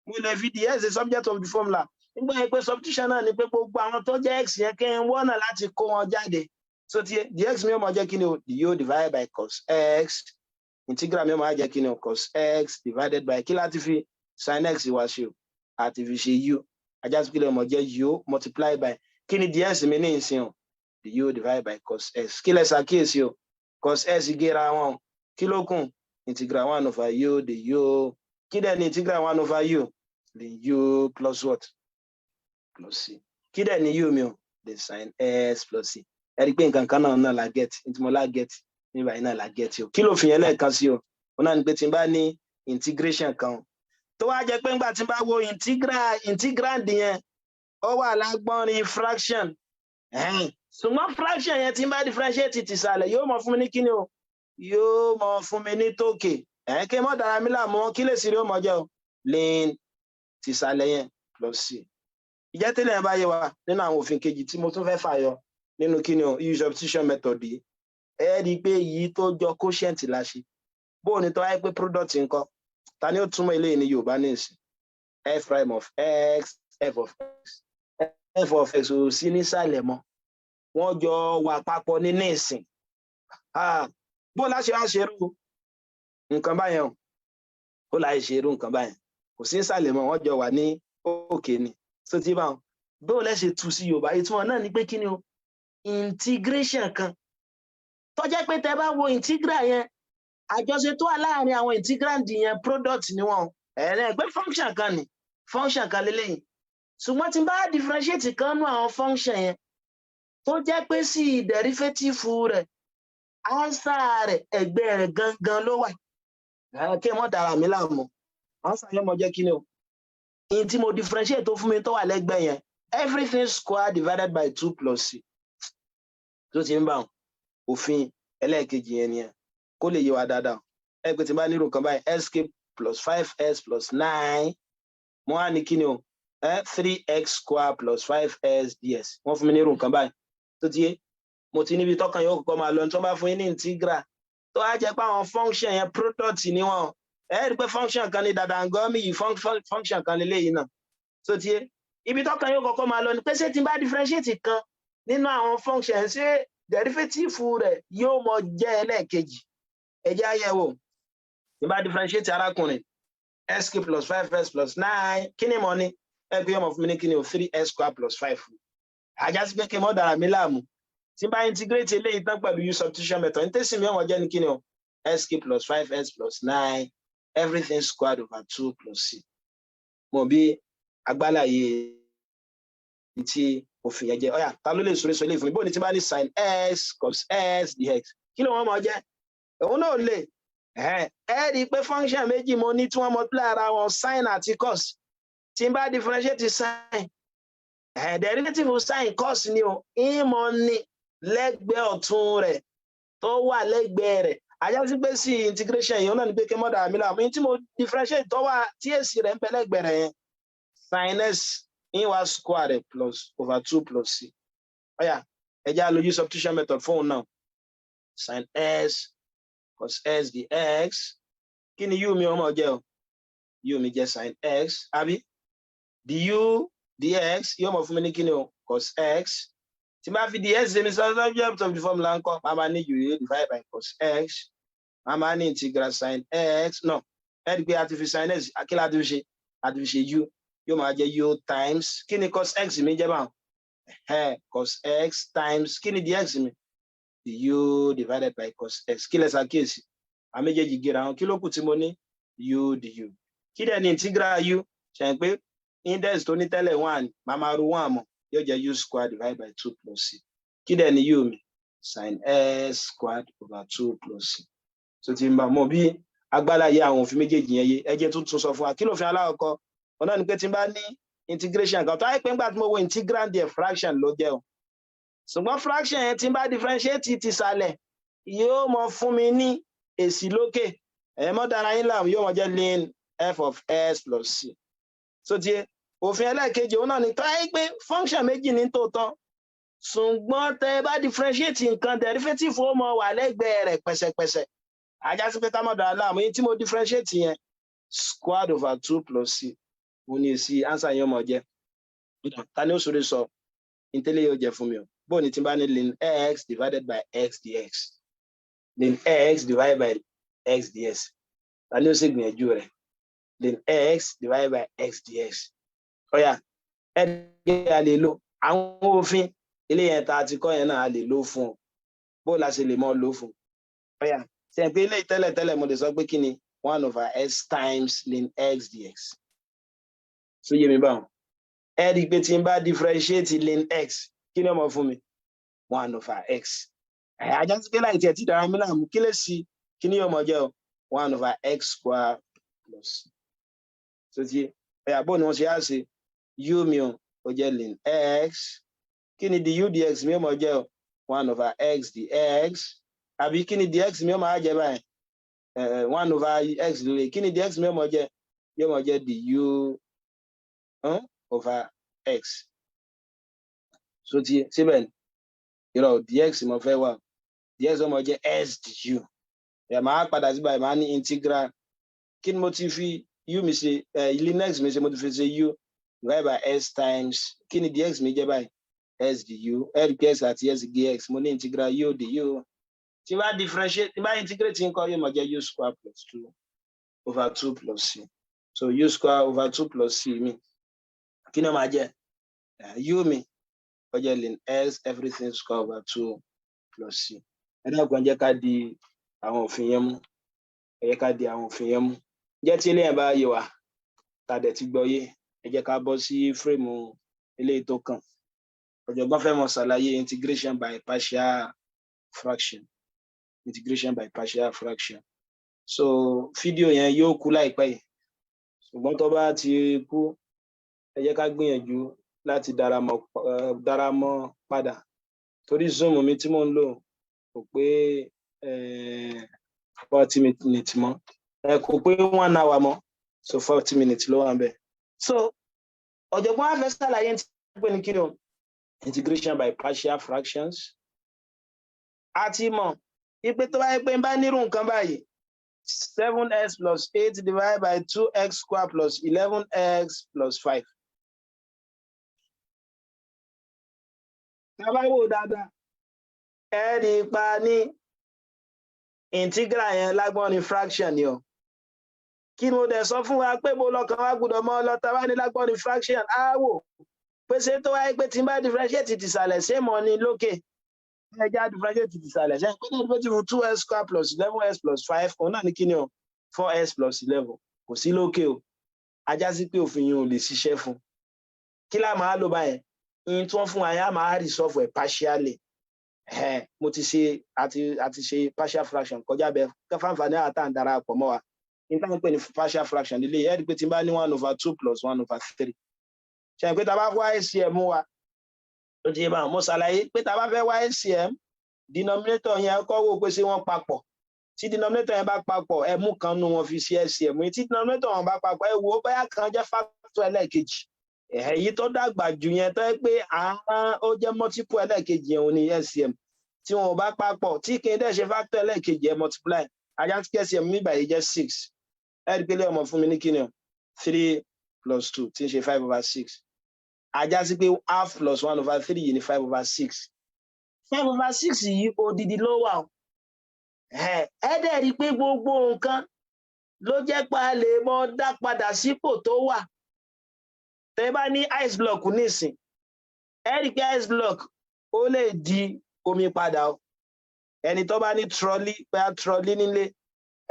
Mo lè fi dx the subject of the formula. Nígbà yẹn pé substitution náà ni pé gbogbo àwọn tó jẹ́ x yẹn, kí n wọ́nà láti kó wọn jáde. So ti dx mi ó máa jẹ́ kí ni o? Du divided by cos x. Integral mi ó máa jẹ́ kí ni o? Cos x divided by kí láti fi sin x wá ṣe o? Àti fi ṣe u. Ajá sí kí lè mọ̀ jẹ́ u multiply by kí ni dx mi ní ìsìn o? Du divided by cos x. Kí lẹ ṣàkíyèsí o? Cos x gera wọn. Kí ló kù? Integral one over u du. Kí dẹ̀ ni integral one over u? The u plus what? Plus c. Kí dẹ̀ ni u mi o? The sin x plus c. Ẹ rí i pé nǹkan kan náà náà la get ní tí mo la get ní báyìí náà la get o. Kí ló fi yẹn lẹ́ẹ̀kan sí o? Ó náà ní pé tí n bá ní integration kan tó wá jẹ́ pé ńgbà tí n bá wo integral, integrand yẹn, ó wà lágbọ́nrin fraction, ṣùgbọ́n fraction yẹn, tí n bá differentiate tìsàlẹ̀, yóò mọ fún mi ní kíni o? Yóò mọ fún mi ní tókè. Kí n mọ̀ dára mi láàmú. Kí lè sì rí ó mọ jẹ́ o? Ln tìsàlẹ̀ yẹn plus c. Ìjẹ́ tẹ́lẹ̀ yẹn bá yé wa nínú àwọn òfin kejì tí mo tún fẹ́ fàyọ nínú kíni o? Use substitution method yìí. Ẹ rí i pé èyí tó jọ quotient la ṣe. Bó o ní tó wáyé pé product ńkọ́? Ta ni ó túmọ̀ eléyìí ní Yorùbá ní ìsìn? F prime of x, f of x, f of x ò sí nísàlẹ̀ mọ́, wọ́n jọ wà papọ̀ ní nísìn. Bó láṣẹ wá ṣe irú nǹkan báyẹn o, ó láì ṣe irú nǹkan báyẹn, kò sí ìsàlẹ̀ mọ́, wọ́n jọ wà ní òkè ni. So tí báwọn bó lẹ́sẹ̀ tu sí Yorùbá, ìtumọ̀ náà ni pé kí ni o? Integration kan tó jẹ́ pé tẹ́ bá wo integral yẹn, àjọṣe tó wà láàrin àwọn integrand yẹn, product ni wọn. Ẹ̀rẹ́ pé function kan ni, function kan lélẹ́yìn, ṣùgbọ́n tí n bá differentiate kan nú àwọn function yẹn, tó jẹ́ pé sí derivative rẹ̀, answer rẹ̀, ẹ̀gbẹ́ rẹ̀ gangan ló wà. Kí n mọ̀ dára mi láàmú, answer yẹn mọ̀ jẹ́ kí ni o? In tí mo differentiate tó fún mi, tó wà lẹ́gbẹ̀ẹ́ yẹn, everything square divided by two plus c. Tó ti ń bá wọn, òfin ẹlẹ́ẹ̀kejì yẹn nìyẹn. Kó lè yé wa dáadáa, ẹ pé tí n bá nírò kan báyìí, x cube plus five x plus nine, mo wá ní kí ni o? Three x square plus five x dx. Wọ́n fún mi nírò nǹkan báyìí, tó ti yé, mo ti níbi tọ́kàn yóò kọ́kọ́ máa lọ. Tí wọ́n bá fún yín ní integral tó wá jẹ́ pé àwọn function yẹn, product ni wọ́n, ẹ rí i pé function kan ní dàdàngọ́mì yìí, function kan lélẹ́yìí náà. Tó ti yé, ibi tọ́kàn yóò kọ́kọ́ máa lọ ni pé, ṣé tí n bá differentiate kan nínú àwọn function, ṣé derivative rẹ̀ yóò mọ jẹ́ ẹlẹ́ẹ̀kejì? Ẹ jẹ́ á yẹ̀wò. Tí n bá differentiate arákùnrin x cube plus five x plus nine, kí ni mo ní? Ẹ pé yóò mọ fún mi ní kí ni o? Three x square plus five. Àjásí pé kí n mọ́ dára mi láàmú, tí n bá integrate eléyìí tán pẹ̀lú u substitution method, ní tẹ́sí mi ọmọ jẹ́ ní kí ni o? X cube plus five x plus nine, everything squared over two plus c. Mo bí agbálàyé tí òfin yẹn jẹ́. Ọ̀yà, ta ló lè sọ̀rọ̀ sọ eléyìí fún mi? Bó ni tí n bá ní sin x cos x dx, kí ló wọ́n mọ̀ jẹ́? Òun náà lè ẹ rí i pé function méjì mo ní tí wọ́n multiply ara wọn, sin àti cos. Tí n bá differentiate sin, derivative sin, cos ni o, ìmọ̀ ni lẹ́gbẹ̀ẹ́ ọ̀tún rẹ̀ tó wà lẹ́gbẹ̀ẹ́ rẹ̀. Àjásí pé sí integration yìí, ó náà ní pé kí mọ́dà mi láàmú tí mo differentiate tó wà, tí èsì rẹ̀ ń bẹ lẹ́gbẹ̀ẹ́ rẹ̀ yẹn, sin x in wa square rẹ̀ plus over two plus c. Ọ̀yà, ẹ jẹ́ á lo u substitution method fóun náà. Sin x cos x dx, kí ni u mi ọmọ jẹ́ o? U mi jẹ́ sin x, àbí? Du dx yóò mọ̀ fún mi ní kí ni o? Cos x. Tí bá fi dx ṣe mi subject of the formula ńkọ́? Máa ma ní u divided by cos x, máa ma ní integral sin x. No, ẹ rí i pé a ti fi sin x, kí la ti fi ṣe? A ti fi ṣe u. Yóò máa jẹ́ u times, kí ni cos x mi jẹ́ báwọn? Cos x times, kí ni dx mi? Du divided by cos x. Kí lẹ ṣàkíyèsí? Àwọn méjèèjì gera wọn. Kí ló kù tí mo ní? U du. Kí dẹ̀ ni integral u? Ṣe pé index tó ní tẹ́lẹ̀ one, máa máa ru one mọ̀, yóò jẹ́ u square divided by two plus c. Kí dẹ̀ ni u mi? Sin x squared over two plus c. So ti ń bá mọ̀ bí agbára yẹ àwọn òfin méjèèjì yẹn yé, ẹ jẹ́ tún tún sọ fún wa. Kí lófin alákọ̀ọ́kọ́? Ọ̀nà ni pé tí n bá ní integration kan tó ayé pé ńgbà tí mo wo integrand díẹ̀, fraction ló jẹ́ o, ṣùgbọ́n fraction yẹn, tí n bá differentiate ti sàlẹ̀, yóò mọ fún mi ní èsì lókè. Ẹ̀ mọ́ dára yín láàmú, yóò mọ jẹ́ ln f of x plus c. So ti òfin ẹlẹ́ẹ̀kejì, òun náà ni tó ayé pé function méjì ní tòótọ́, ṣùgbọ́n tẹ́ bá differentiate nǹkan, derivative ó mọ wà lẹ́gbẹ̀ẹ́ rẹ̀ pẹ̀sẹ̀pẹ̀sẹ̀. Ajá sí pé ká mọ̀ dára láàmú, yín tí mo differentiate yẹn squared over two plus c, òun ni èsì answer yẹn mọ̀ jẹ́. Ta ni ó sọ̀rọ̀ sọ ìtẹ́lẹ̀ yóò jẹ́ fún mi o? Bóun ni tí n bá ní ln x divided by x dx, ln x divided by x dx, ta ni ó sì gbìyànjú rẹ̀? Ln x divided by x dx. Ọ̀yà, ẹ a lè lo àwọn òfin ilé yẹn tá a ti kọ́ yẹn náà, a lè lò fún ọ. Bó la ṣe lè mọ́ lò fún? Ọ̀yà, ṣe pé ilé tẹ́lẹ̀ tẹ́lẹ̀, mo lè sọ pé kí ni? One over x times ln x dx. So yé mi báwọn? Ẹ rí i pé tí n bá differentiate ln x, kí ni ó mọ fún mi? One over x. Ẹ ajá sí pé láì tiẹ̀ tí dára mi láàmú, kí lè sí, kí ni yóò mọ jẹ́ o? One over x square plus. So ti ẹ̀yà, bó ni wọ́n ṣe á ṣe? U mi o, ó jẹ́ ln x. Kí ni du dx mi ó mọ jẹ́ o? One over x dx, àbí? Kí ni dx mi ó máa jẹ́ báyìí? One over x lè, kí ni dx mi ó mọ jẹ́? Yóò mọ jẹ́ du over x. So ti síbẹ̀ ni irọ́, dx mo fẹ́ wà, dx ó mọ jẹ́ x du. Ẹ̀ máa padà sí báyìí, máa ní integral, kí ni mo ti fi u mi ṣe? Ẹ ln x mi ṣe, mo ti fi ṣe u divided by x times, kí ni dx mi jẹ́ báyìí? X du. Ẹ rí pé x àti x gé x. Mo ní integral u du. Tí bá differentiate, tí bá integrate nǹkan, yóò máa jẹ́ u square plus two over two plus c. So u square over two plus c mi, kí ni ó máa jẹ́? U mi ó jẹ́ ln x everything square over two plus c. Ẹ dákun, ẹ jẹ́ ká di àwọn òfin yẹn mú. Ẹ jẹ́ ká di àwọn òfin yẹn mú. Jẹ́ tí eléyàn bá yé wa, tá a dẹ̀ ti gbọ́ yé, ẹ jẹ́ ká bọ́ sí frame eléyìí tó kàn. Ọ̀jọ̀gbọ́n fẹ́ mọ̀ ṣàlàyé integration by partial fraction, integration by partial fraction. So fídíò yẹn yóò kú láìpẹ́ yìí, ṣùgbọ́n tó bá ti kú, ẹ jẹ́ ká gbìyànjú láti dára mọ́ padà, torí Zoom mi tí mò ń lò kò pé 40 minutes mọ́, kò pé one hour mọ́, so 40 minutes ló wà ń bẹ̀. So ọ̀jọ̀gbọ́n á fẹ́ ṣàlàyé tí wọ́n pè ní kí ni o, integration by partial fractions. A ti mọ̀ wípé tó bá yẹ pé n bá nírú nǹkan báyìí, seven x plus eight divided by two x square plus 11x plus five. Tá a bá wò dáadáa, ẹ rí i pa ní integral yẹn lágbọ́n ní fraction ni o. Kí ni mo dẹ̀ sọ fún wa pé mo lọ́kàn wá gbọ́dọ̀ mọ́ lọ tá a bá ní lágbọ́n ní fraction? Á wò pé ṣé tó wáyé pé tí n bá differentiate tìsàlẹ̀, ṣé mọ́ ni lókè? Ẹ já differentiate tìsàlẹ̀. Ṣe pé derivative two x square plus 11x plus five, òun náà ní kí ni o, four x plus 11. Kò sí lókè o. Ajá sí pé òfin yẹn ò lè ṣiṣẹ́ fún. Kí lá máa lò báyẹn? Ìyẹn tí wọ́n fún wa yẹn, á máa resolve ẹ̀ partially. Mo ti ṣe àti ṣe partial fraction kọjá bẹ kẹfàǹfààní àtà ń darapọ̀ mọ́ wa. Ní táwọn pè ní partial fraction lílé, ẹ rí i pé tí n bá ní one over two plus one over three, ṣe pé tá a bá wá LCM wa, ó ti yé báwọn. Mo ṣàlàyé pé tá a bá fẹ́ wá LCM, denominator yẹn, kọ́ wò pé ṣé wọ́n papọ̀. Tí denominator yẹn bá papọ̀, ẹ mú kan nú wọn fi sí LCM. Tí denominator wọn bá papọ̀, ẹ wò ó báyà kan jẹ́ factor ẹlẹ́ẹ̀kejì. Èyí tó dàgbà jù yẹn, tó yẹ pé ó jẹ́ multiple ẹlẹ́ẹ̀kejì yẹn, òun ni LCM. Tí wọn ò bá papọ̀, tí kì í dẹ̀ ṣe factor ẹlẹ́ẹ̀kejì, ẹ multiply. Ajá tí LCM mi báyìí jẹ́ six. Ẹ rí i pé lé ọmọ fún mi ní kíni o, three plus two, tí ń ṣe five over six. Ajá sí pé half plus one over three yìí ní five over six. Five over six yìí, odidi ló wà o. Ẹ dẹ̀ rí i pé gbogbo nǹkan ló jẹ́ pé a lè mọ dá padà sípò tó wà. Tẹ́ bá ní ice block nísìn, ẹ rí i pé ice block ó lè di omi padà o. Ẹni tó bá ní trolley, bóyá trolley nílé,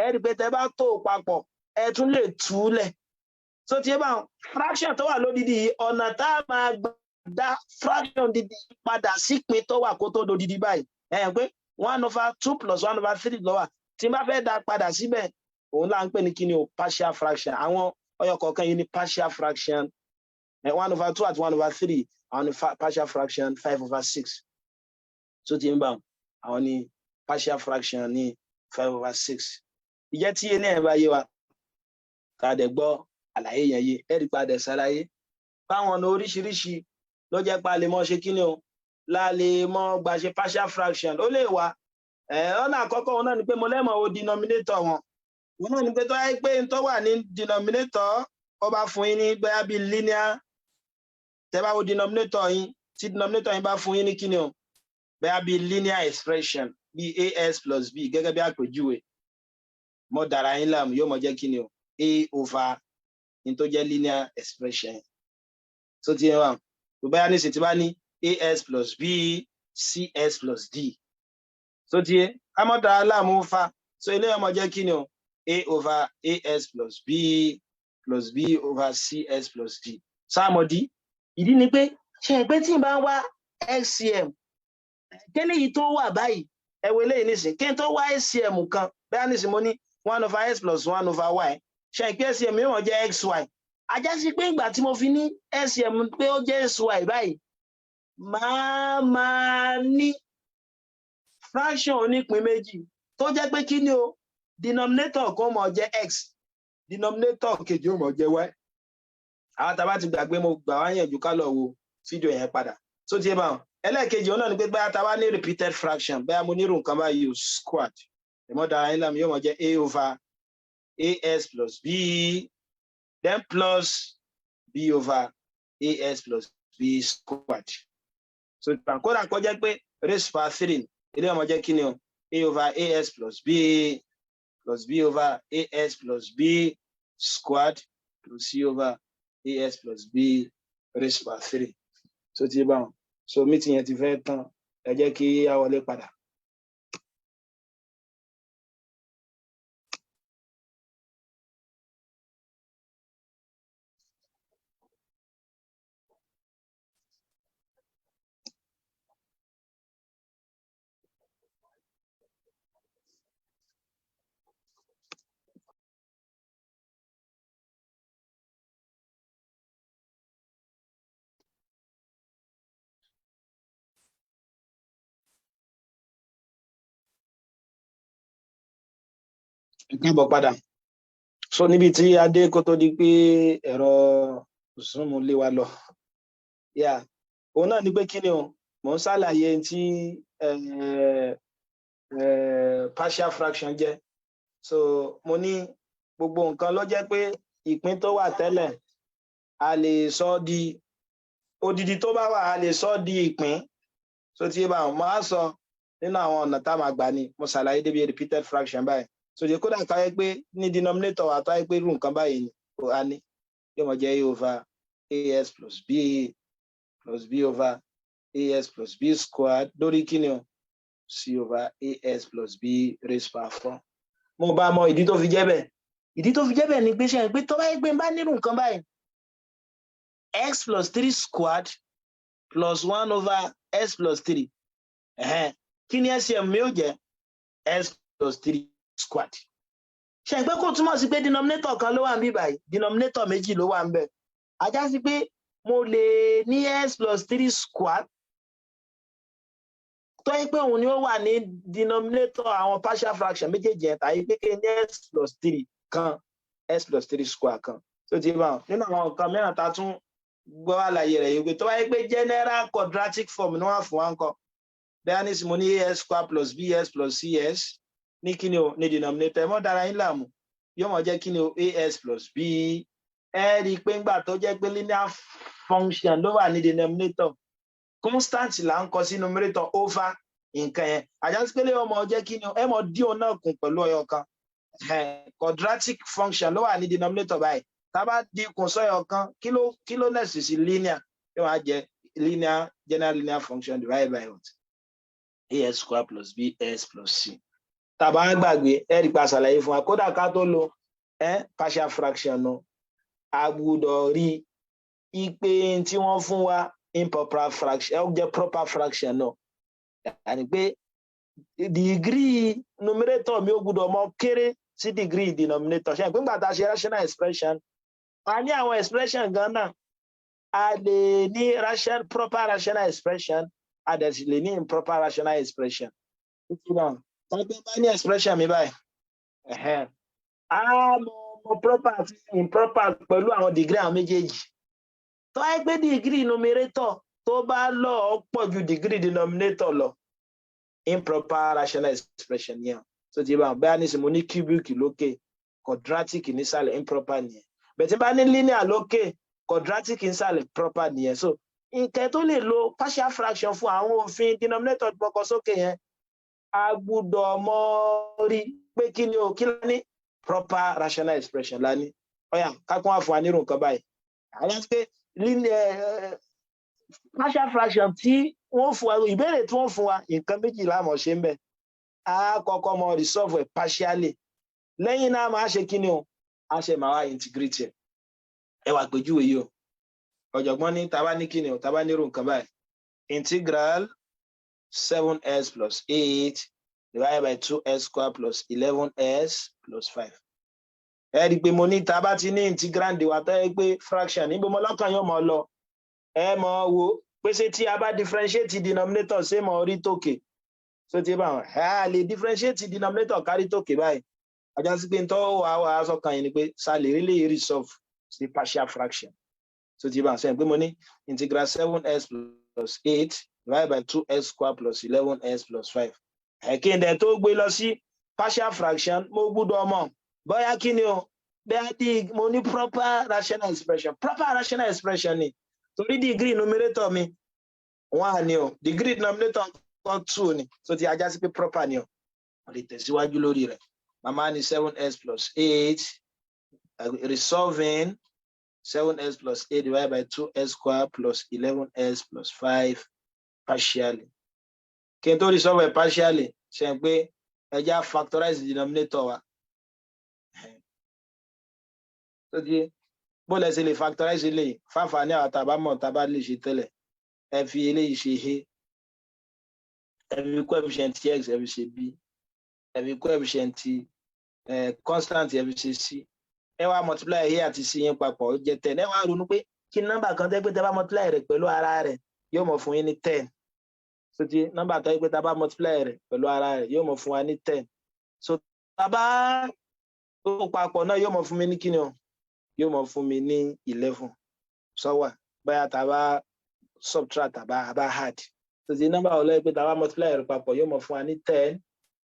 ẹ rí i pé tẹ́ bá tó papọ̀, ẹ tún lè túlẹ̀. So tí ẹ bá fraction tó wà lódìdí yìí, ọ̀nà tá a máa gbà dá fraction dídí padà sípin tó wà kó tó dodidi báyìí, ẹ yẹn pé one over two plus one over three ló wà. Tí n bá fẹ́ dá padà síbẹ̀, òun là ń pè ní kíni o, partial fraction. Àwọn ọyọ kọ̀ọ̀kan yìí ní partial fraction, one over two àti one over three, àwọn ní partial fraction five over six. So ti ń bá àwọn ní partial fraction ní five over six. Ìjẹ́ tí eléyìí bá yé wa, ká dẹ̀ gbọ́ àlàyé yẹn yé, ẹ̀rí padà ṣàlàyé báwọn ọ̀nà oríṣiríṣi ló jẹ́ pa lè mọ́ ṣe kíni o, la lè mọ́ gbà ṣe partial fraction. Ó lè wá ọ̀nà àkọ́kọ́, òun náà ni pé mo lẹ́mọ̀ wo denominator wọn. Òun náà ni pé tó wáyé pé n tó wà ní denominator, ó bá fún yín ní bóyá bíi linear, tẹ́ bá wo denominator yín, tí denominator yín bá fún yín ní kíni o, bóyá bíi linear expression bíi ax plus b, gẹ́gẹ́ bí àpèjúwe, mọ́ dára yín láàmú, yóò mọ jẹ́ kíni o, a over ní tó jẹ́ linear expression. Tó ti yẹn wà tó báyà nísìnyí, tí bá ní ax plus b cx plus d, tó ti yẹ ká mọ́ dára láàmú fa. So ilé ọmọ jẹ́ kíni o, a over ax plus b plus b over cx plus d. Sáàmọ̀dí ìdí ni pé ṣe é pé tí n bá ń wá LCM kíni yìí tó wà báyìí, ẹ wo eléyìí nísìn, kí n tó wá LCM kan, bẹ́ẹ̀ nísìn mo ní one over x plus one over y, ṣe é pé LCM yóò wọ́n jẹ́ xy. Ajá sí pé ìgbà tí mo fi ní LCM pé ó jẹ́ xy báyìí, máa máa ní fraction onípín méjì tó jẹ́ pé kí ni o, denominator kan mọ̀ jẹ́ x, denominator kejì ó mọ̀ jẹ́ y. Àwọn tá a bá ti gbàgbé, mo gbà wá yànjú ká lọ wo fídíò yẹn padà. Tó ti yé báwọn. Ẹlẹ́ẹ̀kejì, òun náà ni pé báyà tá a bá ní repeated fraction, báyà mo nírú nǹkan báyìí o, squared, ìmọ̀dára yín láàmú, yóò mọ̀ jẹ́ a over ax plus b, then plus b over ax plus b squared. So kódà kó jẹ́ pé raised power three, ilé ọmọ jẹ́ kí ni o. A over as plus b plus b over as plus b squared plus c over as plus b raised by three. So ti bá wọn, so meeting yẹn ti fẹ́ tán, ẹ jẹ́ kí á wọlé padà. Ẹ káàbọ̀ padà. So níbi tí a dé kó tó di pé ẹ̀rọ Zoom lé wa lọ, yeah, òun náà ni pé kí ni o, mò ń ṣàlàyé tí partial fraction jẹ́. So mo ní gbogbo nǹkan ló jẹ́ pé ìpín tó wà tẹ́lẹ̀, a lè sọ di odidi, tó bá wà, a lè sọ di ìpín. So tí bá wọn máa sọ nínú àwọn ọ̀nà tá a máa gbà ni mo ṣàlàyé débi repeated fraction báyìí. So jẹ́ kódà ká yẹ pé ní denominator wa, tó yẹ pé irú nǹkan báyìí ni a ní, yóò mọ jẹ́ a over as plus b plus b over as plus b squared lórí kíni o, c over as plus b raised by four. Mo bá mọ ìdí tó fi jẹ́ bẹ́ẹ̀. Ìdí tó fi jẹ́ bẹ́ẹ̀ ni pé ṣe pé tó bá yẹ pé n bá nírú nǹkan báyìí, x plus three squared plus one over x plus three, kí ni LCM mi ó jẹ́? X plus three squared. Ṣe pé kò túmọ̀ sí pé denominator kan ló wà níbí báyìí, denominator méjì ló wà níbẹ̀. Á já sí pé mo lè ní x plus three squared tó yẹ pé òun ni ó wà ní denominator àwọn partial fraction méjèèjì yẹn, tàbí pé kí ní x plus three kan, x plus three square kan. Tó ti bá wọn nínú àwọn nǹkan mìíràn tá a tún gbọ́ àlàyé rẹ̀ yìí, pé tó bá yẹ pé general quadratic form ni wọ́n fún wa ń kọ́ bẹ́ẹ̀ ní sì, mo ní as square plus bs plus cs ní kíni o, ní denominator. Ẹ mọ́ dára yín láàmú, yóò mọ̀ jẹ́ kíni o, as plus b. Ẹ rí i pé ńgbà tó jẹ́ pé linear function ló wà ní denominator, constant là ń kọ sí numerator over nǹkan yẹn. Á já sí pé lè ọmọ jẹ́ kíni o, ẹ mọ̀ dí òun náà kùn pẹ̀lú ọyọ kan. Quadratic function ló wà ní denominator báyìí, tá a bá dín kùn sọ́yọ kan, kí ló nẹ̀sì sí linear, yóò wá jẹ́ linear, general linear function divided by what? As square plus bs plus c. Tá a bá gbàgbé, ẹ rí pa ṣàlàyé fún wa, kódà ká tó lo partial fraction nù, a gbúdọ̀ rí ipe tí wọ́n fún wa improper fraction, ẹ jẹ́ proper fraction náà, yàní pé degree numerator mi ò gbúdọ̀ mọ kéré sí degree denominator. Ṣe pé nígbà tá a ṣe rational expression, a ní àwọn expression gan náà, a lè ní proper rational expression, a dẹ̀ sì lè ní improper rational expression. Tàbí bá ní expression mi báyìí, a mọ mọ proper àti improper pẹ̀lú àwọn degree àwọn méjèèjì. Tó wáyé pé degree numerator tó bá lọ pọ̀ ju degree denominator lọ, improper rational expression yẹn. So ti bá bẹ́ẹ̀ ní sìn, mo ní cubic lókè, quadratic nísàlẹ̀, improper nìyẹn. Bẹ́ẹ̀ tí bá ní linear lókè, quadratic nísàlẹ̀, proper nìyẹn. So nǹkan tó lè lo partial fraction fún àwọn òfin denominator gbọkọ sókè yẹn, a gbúdọ̀ mọ rí pé kí ni o, kí la ní? Proper rational expression la ní. Ọyà kákún wà fún wa nírú nǹkan báyìí, àwọn pé partial fraction tí wọ́n fún wa, ìbéèrè tí wọ́n fún wa, nǹkan méjì la mọ̀ ṣe ń bẹ̀. A kọ́kọ́ mọ resolve ẹ̀ partially, lẹ́yìn náà máa ṣe kí ni o, a ṣe máa wá integrate ẹ̀. Ẹ wà pèjúwe yìí o. Ọ̀jọ̀gbọ́n ní tá bá ní kí ni o, tá bá nírú nǹkan báyìí, integral 7s plus 8 divided by 2s square plus 11s plus 5. Ẹ rí i pé mo ní tá bá ti ní integrand wa tó yẹ pé fraction, níbo mo lọ́kàn yóò mọ̀ lọ? Ẹ mọ̀ wo pé ṣé tí a bá differentiate denominator, ṣé mọ̀ orí tòkè? So ti bá wọn, ẹ lè differentiate denominator kárí tòkè báyìí. Á já sí pé ntọ́ wà wà sọ́kàn yìí ni pé sa lè rí lè resolve sí partial fraction. So ti bá wọn sẹ́yìn pé mo ní integral 7s plus 8 divided by 2s square plus 11s plus 5. Ẹ̀kí ǹdẹ̀ tó gbé lọ sí partial fraction, mo gbúdọ̀ mọ̀ bóyá kí ni o, bóyá di mo ní proper rational expression. Proper rational expression ni torí degree numerator mi one ni o, degree denominator kan two ni. So ti á já sí pé proper ni o. Mo lè tẹ̀síwájú lórí rẹ̀. Màmá ní seven x plus eight, resolving seven x plus eight divided by two x square plus 11x plus five partially. Kí n tó resolve ẹ̀ partially, ṣe ń pé ẹ jẹ́ á factorize denominator wa. Tó di bó lẹ ṣe lè factorize eléyìí fáfàní àwọn tàbá mọ̀ tàbá lè ṣe tẹ́lẹ̀? Ẹ fi eléyìí ṣe a, ẹ fi coefficient x, ẹ fi ṣe b, ẹ fi coefficient constant, ẹ fi ṣe c. Ẹ wá multiply a àti c yín papọ̀, ó jẹ́ 10. Ẹ wá ronú pé kí nọ́mbà kan tẹ́ pé tẹ́ bá multiply rẹ̀ pẹ̀lú ara rẹ̀, yóò mọ̀ fún yín ní 10. So ti nọ́mbà tó yẹ pé tá bá multiply rẹ̀ pẹ̀lú ara rẹ̀, yóò mọ̀ fún wa ní 10, so tá bá tó papọ̀ náà, yóò mọ̀ fún mi ní kíni o? Yóò mọ̀ fún mi ní 11. Sọ́wà bóyá tá bá subtract, tá bá add. So ti nọ́mbà wo lẹ́yìn pé tá bá multiply rẹ̀ papọ̀, yóò mọ̀ fún wa ní 10,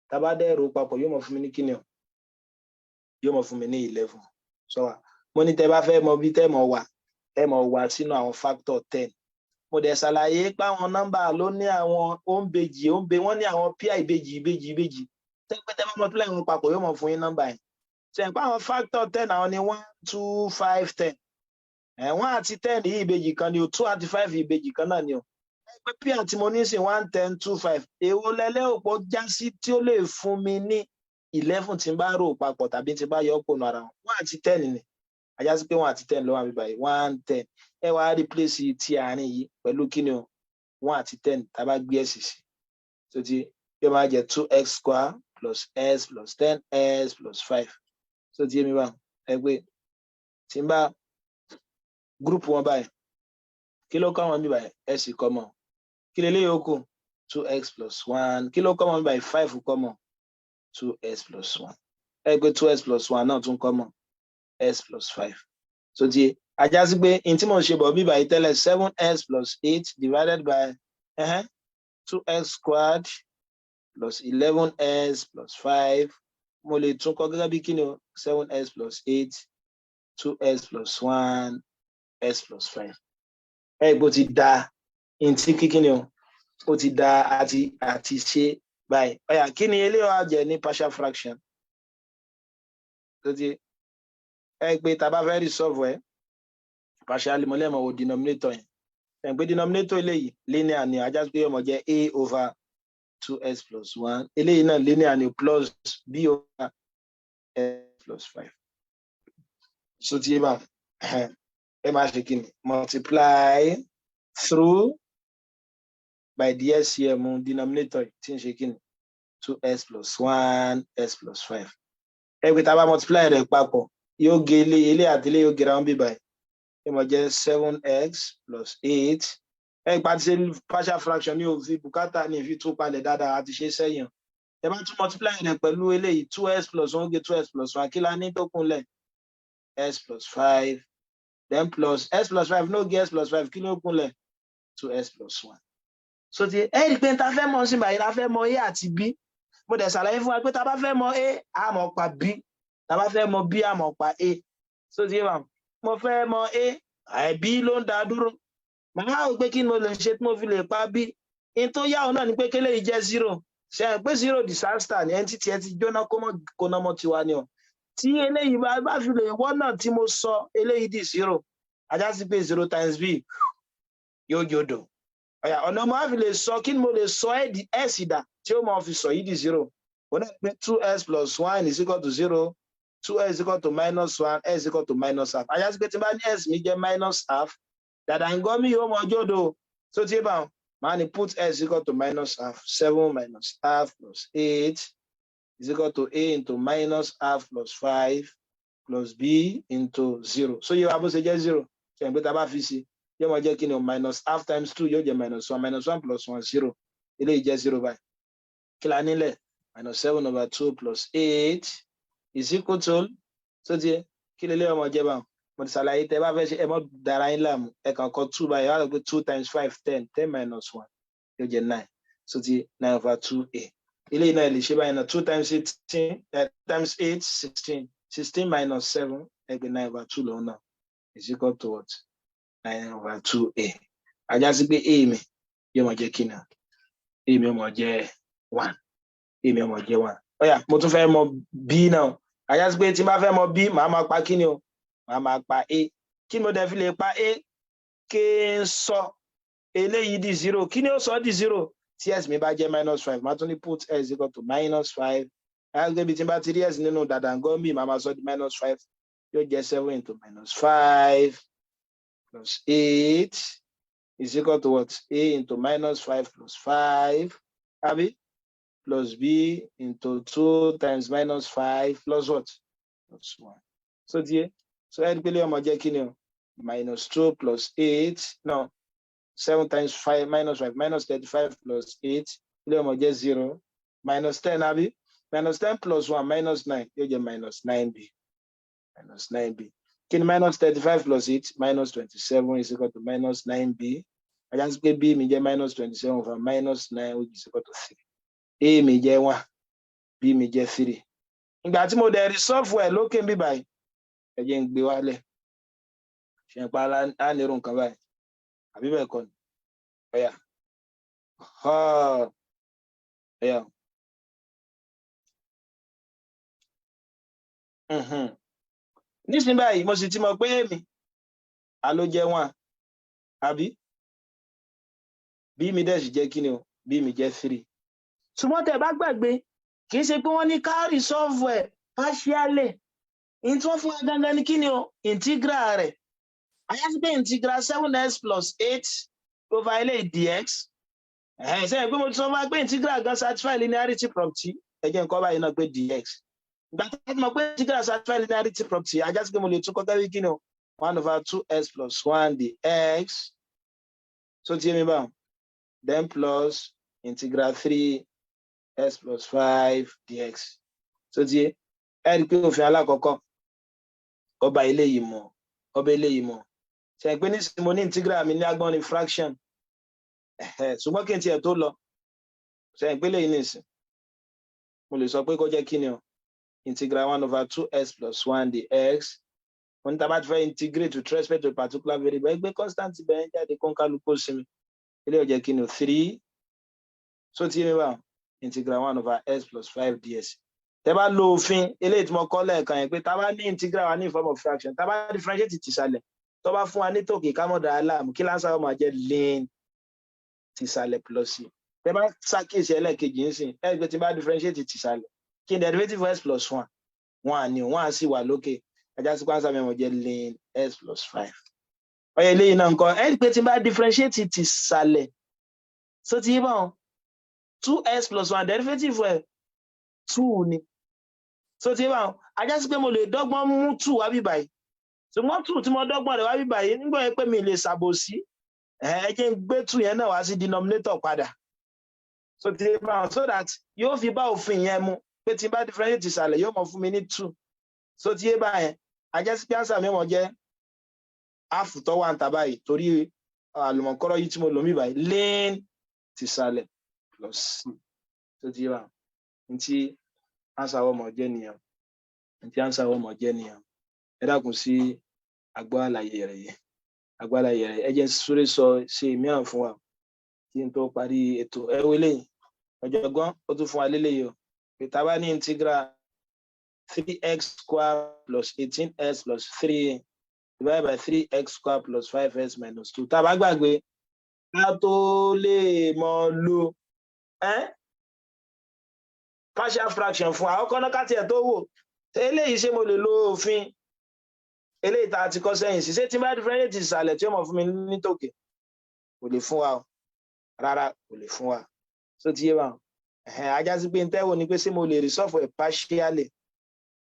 tá bá dẹ̀ rò papọ̀, yóò mọ̀ fún mi ní kíni o? Yóò mọ̀ fún mi ní 11. Sọ́wà mo ní tẹ́ bá fẹ́ mọ bí tẹ́ mọ̀ wà, ẹ mọ̀ wá sínú àwọn factor 10. Mo dẹ̀ ṣàlàyé pé àwọn nọ́mbà ló ní àwọn òǹbejì, òǹbe wọ́n ní àwọn pí ìbejì, ìbejì, ìbejì tẹ́pẹ́ tẹ́ bá multiply wọn papọ̀, yóò mọ̀ fún yín nọ́mbà yẹn. Ṣe pé àwọn factor 10, àwọn ni one, two, five, 10. One àti 10 yìí, ìbejì kan ni o. Two àti five, ìbejì kan náà ni o. Pé p àti mo ní sìn one, 10, two, five, èwo lẹ́lẹ́ òpó já sí tí ó lè fún mi ní 11 tí n bá rò papọ̀ tàbí tí n bá yọ ọ́ pò nù ara wọn? One àti 10 ni. Ajá sí pé one àti 10 ló wà níbí báyìí. One, 10. Ẹ wá replace ti àárín yìí pẹ̀lú kíni o? One àti 10. Tá a bá gbé x sí, tó ti yóò máa jẹ two x square plus x plus 10 x plus five. Tó ti yé mi báwọn? Ẹ pé tí n bá group wọn báyìí, kí ló kọ́ wọn bí báyìí? X common. Kí lè léyìí ó kù? Two x plus one. Kí ló common bí báyìí? Five common, two x plus one. Ẹ pé two x plus one náà tún common, x plus five. So ti ajá sí pé n tí mò ń ṣe bọ̀ bí báyìí tẹ́lẹ̀, seven x plus eight divided by two x squared plus 11x plus five, mo lè tún kọ gẹ́gẹ́ bí kí ni o? Seven x plus eight, two x plus one, x plus five. Ẹ gbó ti da n tí kíkí ni o, ó ti da àti ṣe báyìí. Ọ̀yà, kí ni eléyìí wá jẹ́ ní partial fraction? Tó ti ẹ pé tá a bá fẹ́ resolve ẹ partially, mo lẹ́mọ̀ wo denominator yẹn. Ẹ pé denominator eléyìí linear ni, ajá pé ó máa jẹ́ a over two x plus one. Eléyìí náà linear ni, plus b over x plus five. So ti yé bá ẹ máa ṣe kí ni? Multiply through by the LCM denominator, tí ń ṣe kí ni? Two x plus one, x plus five. Ẹ pé tá a bá multiply rẹ̀ papọ̀, yóò gé ilé ilé àti ilé, yóò gé ra wọn bí báyìí, yóò máa jẹ́ seven x plus eight. Ẹ pa ti ṣe partial fraction ní òfin bùkátà ní ìfi tún palẹ̀ dáadáa àti ṣe sẹ́yìn. Ẹ bá tún multiply rẹ̀ pẹ̀lú eléyìí, two x plus one gé two x plus one. Kí la ní tó kúnlẹ̀? X plus five, then plus x plus five no gé x plus five. Kí ló kúnlẹ̀? Two x plus one. So ti ẹ rí i pé ta fẹ́ mọ̀ sí báyìí, la fẹ́ mọ̀ a àti b. Mo dẹ̀ ṣàlàyé fún wa pé ta bá fẹ́ mọ̀ a, a mọ̀ pa b, ta bá fẹ́ mọ̀ b, a mọ̀ pa a. So ti yé wa, mo fẹ́ mọ̀ a, b ló ń dá dúró. Màá rò pé kí ni mo lè ṣe tí mo fi lè pa b? In tó yá òun náà ni pé kélé yìí jẹ́ zero. Ṣe é pé zero disaster ni? Ẹni tí tiẹ̀ ti jóná, kó mọ́ kóná mọ́ tiwa ni o. Tí eléyìí bá fi lè wọ́nà tí mo sọ eléyìí di zero, ajá sí pé zero times b yóò jòdò. Ọ̀yà, ọ̀nà mo á fi lè sọ, kí ni mo lè sọ x dà tí ó máa fi sọ yìí di zero? Òun náà pé two x plus one is equal to zero, two x is equal to minus one, x is equal to minus half. Ajá sí pé tí n bá ní x mi jẹ́ minus half, dàdà ńgọ́ mi yóò mọ jòdò. Tó tí bá máa ní put x equal to minus half, seven minus half plus eight is equal to a into minus half plus five plus b into zero. So yóò wá bó ṣe jẹ́ zero. Ṣe ń pé tá a bá fi sí, yóò máa jẹ́ kí ni o? Minus half times two yóò jẹ́ minus one, minus one plus one, zero. Eléyìí jẹ́ zero báyìí. Kí la nílẹ̀? Minus seven over two plus eight is equal to. So tiẹ̀ kí lè lé ọmọ jẹ́ báwọn? Mo ti ṣàlàyé, tẹ́ bá fẹ́ ṣe, ẹ mọ́ dára yín láàmú. Ẹ kàn kọ two báyìí, wá lọ pé two times five, 10, 10 minus one yóò jẹ́ nine. So ti nine over two a. Eléyìí náà lè ṣe báyìí náà: two times 18 times eight, 16, 16 minus seven, ẹgbẹ́ nine over two lòun náà is equal to what? Nine over two a. Ajá sí pé a mi yóò máa jẹ́ kí ni? A mi yóò máa jẹ́ one. A mi ó máa jẹ́ one. Ó yá, mo tún fẹ́ mọ b náà. Á já sí pé tí n bá fẹ́ mọ b, màá máa pa kí ni o? Màá máa pa a. Kí ni mo dẹ̀ fi lè pa a? Kí n sọ eléyìí di zero. Kí ni ó sọ di zero? Tí x mi bá jẹ́ minus five, màá tún ní put x equal to minus five. Á bí tí n bá ti rí x nínú dàdàngọ́mì, màá máa sọ di minus five. Yóò jẹ́ seven into minus five plus eight is equal to what? A into minus five plus five, àbí? Plus b into two times minus five plus what? Plus one. So díẹ̀ so ẹ rí pé lè ọmọ jẹ́ kí ni o? Minus two plus eight, no, seven times five minus five, minus 35 plus eight, ilé ọmọ jẹ́ zero, minus 10, àbí? Minus 10 plus one, minus nine, yóò jẹ́ minus nine b. Minus nine b. Kí ni minus 35 plus eight? Minus 27 is equal to minus nine b. Á já sí pé b mi jẹ́ minus 27 over minus nine, which is equal to three. A mi jẹ́ one, b mi jẹ́ three. Ìgbà tí mo dẹ̀ resolve ẹ̀ lókè ń bí báyìí, ẹ jẹ́ ń gbé wálẹ̀. Ṣe ń pa á nírú nǹkan báyìí, àbí bẹ́ẹ̀ kọ́ ni? Ó yá, ó yá. Nísìnyí báyìí, mo sì ti mọ̀ pé èmi a ló jẹ́ one, àbí? B mi dẹ̀ sì jẹ́ kí ni o? B mi jẹ́ three. Ṣùgbọ́n tẹ́ bá gbàgbé, kì í ṣe pé wọ́n ní ká resolve ẹ̀ partially. In tí wọ́n fún wa gangan ní kí ni o? Integral rẹ̀. Á já sí pé integral seven x plus eight over eléyìí dx. Ẹ̀hẹ́n, sẹ́yìn pé mo ti sọ fún wa pé integral gan satisfy linearity property. Ẹ jẹ́ nǹkan báyìí náà pé dx. Ìgbà tó ti mọ̀ pé integral satisfy linearity property, á já sí pé mo lè tún kọ́kẹ́ wí kí ni o? One over two x plus one dx. So ti yé mi báwọn? Then plus integral three x plus five dx. So ti yé? Ẹ rí i pé òfin alákọ̀ọ́kọ́ ọba eléyìí mọ̀, ọba eléyìí mọ̀. Ṣe pé nísìnyí mo ní integral mi ní agbọ́n ní fraction. Ṣùgbọ́n kí n tiẹ̀ tó lọ, ṣe pé léyìí nìsín, mo lè sọ pé kó jẹ́ kí ni o? Integral one over two x plus one dx. Wọ́n ní tá a bá ti fẹ́ integrate with respect to a particular variable, ẹgbẹ́ constant bẹ́ẹ̀ jáde, kó ń kálukú sinmi. Eléyìí ó jẹ́ kí ni o? Three. So tí mi bá integral one over x plus five dx, tẹ́ bá lo òfin eléyìí tí mo kọ́ lẹ́ẹ̀kan yẹn pé tá a bá ní integral wa ní form of fraction, tá a bá differentiate tìsàlẹ̀, tó bá fún wa ní tòkè, ká mọ̀ dà á láàmú. Kí l' answer ó máa jẹ́? Ln tìsàlẹ̀ plus c. Tẹ́ bá ṣàkíyèsí ẹlẹ́ẹ̀kejì ń sìn, ẹ gbé tí n bá differentiate tìsàlẹ̀, kí n derivative x plus one, one ni, one sì wà lókè. Á já sí pé answer mi máa jẹ́ ln x plus five. Ọyọ eléyìí náà nǹkan, ẹ pé tí n bá differentiate tìsàlẹ̀, so ti yí báwọn, two x plus one, derivative ẹ two ni. So ti yí báwọn? Á já sí pé mo lè dọ́gbọ́n mú two wá bí báyìí. Ṣùgbọ́n two tí mo dọ́gbọ́n rẹ̀ wá bí báyìí, nígbà yẹn pé mi lè ṣàbòsí, ẹ jẹ́ n gbé two yẹn náà wá sí denominator padà. So ti yí báwọn? So that yóò fi bá òfin yẹn mu pé tí n bá differentiate ìsàlẹ̀, yóò mọ fún mi ní two. So ti yé báyẹn? Á já sí pé answer mi wọ́n jẹ́ half tó wà ń ta báyìí, torí àlùmọ̀kọ́rọ́ yìí tí mo lò mí báyìí, ln tìsàlẹ̀ plus c. Tó ti yé báwọn? Ntí answer wọ́n mọ̀ jẹ́ nìyẹn. Ntí answer wọ́n mọ̀ jẹ́ nìyẹn. Ẹ dákun, sí àgbọ́ àlàyé rẹ̀ yìí, àgbọ́ àlàyé rẹ̀. Ẹ jẹ́ súré sọ ṣe mìíràn fún wa kí n tó parí ètò. Ẹ wọlé ọ̀jọ̀gbọ́n, ó tún fún wa lélẹ́yìí o, pé tá a bá ní integral three x square plus 18x plus three divided by three x square plus five x minus two. Tá a bá gbàgbé, ká tó lè mọ lo partial fraction fún àwọn kọ́nà, ká tiẹ̀ tó wò eléyìí, ṣé mo lè lo òfin eléyìí tá a ti kọ́ sẹ́yìn sí? Ṣé tí n bá differentiate ìsàlẹ̀, tí ó mọ̀ fún mi ní tòkè? Kò lè fún wa o, rárá, kò lè fún wa. So ti yé wa? Á já sí pé n tẹ́wò ni pé ṣé mo lè resolve ẹ̀ partially?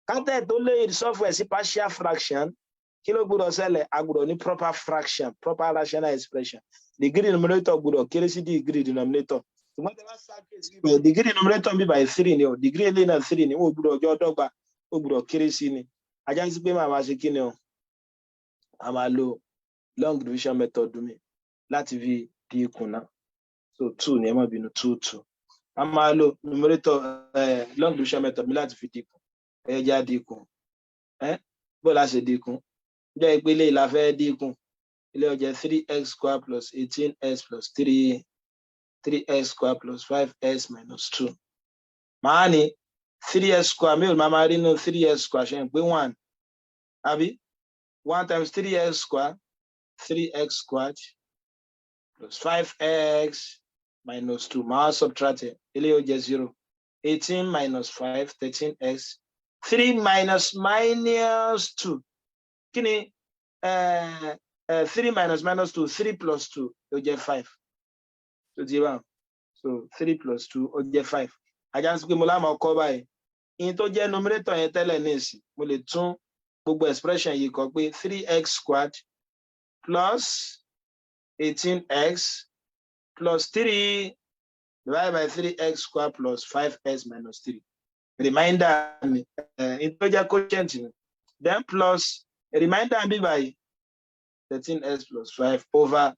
Kátẹ́ tó lè resolve ẹ̀ sí partial fraction, kí ló gbọ́dọ̀ ṣẹlẹ̀? A gbọ́dọ̀ ní proper fraction, proper rational expression. Degree numerator gbọ́dọ̀ kéré sí degree denominator. Ṣùgbọ́n tẹ́ bá ṣàkíyèsí bíbẹ̀, degree numerator bí by three ni o, degree eléyìí náà three ni, wọ́n gbọ́dọ̀ ọjọ́ dọ́gba, ó gbọ́dọ̀ kéré sí ni. Á já sí pé màá máa ṣe kí ni o? A máa lo long division method mi láti fi dín kù náà. So two ni, ẹ má bínú, two two. A máa lo numerator long division method mi láti fi dín kù. Ẹ jẹ́ á dín kù. Ẹ bó la ṣe dín kù? Jẹ́ ìpele ìlà fẹ́ dín kù, ilé ọjọ́ three x square plus 18x plus three, three x square plus five x minus two. Màá ní three x square mélòó máa máa rí nínú three x square? Ṣe ń pé one, àbí? One times three x square, three x squared plus five x minus two. Màá subtract ẹ̀, eléyìí ó jẹ́ zero. 18 minus 5, 13x. Three minus minus two, kí ni three minus minus two? Three plus two ó jẹ́ five. Tó di báwọn, so three plus two ó jẹ́ five. Ajá ń sọ pé mo lámọ̀ ọkọ báyìí, ìyẹn tó jẹ́ numerator yẹn tẹ́lẹ̀ ní ìsìn, mo lè tún gbogbo expression yìí kọ pé three x squared plus 18x plus three divided by three x squared plus five x minus three, remainder mi, ẹ̀ tó jẹ́ quotient mi, then plus remainder mi báyìí, 13x plus five over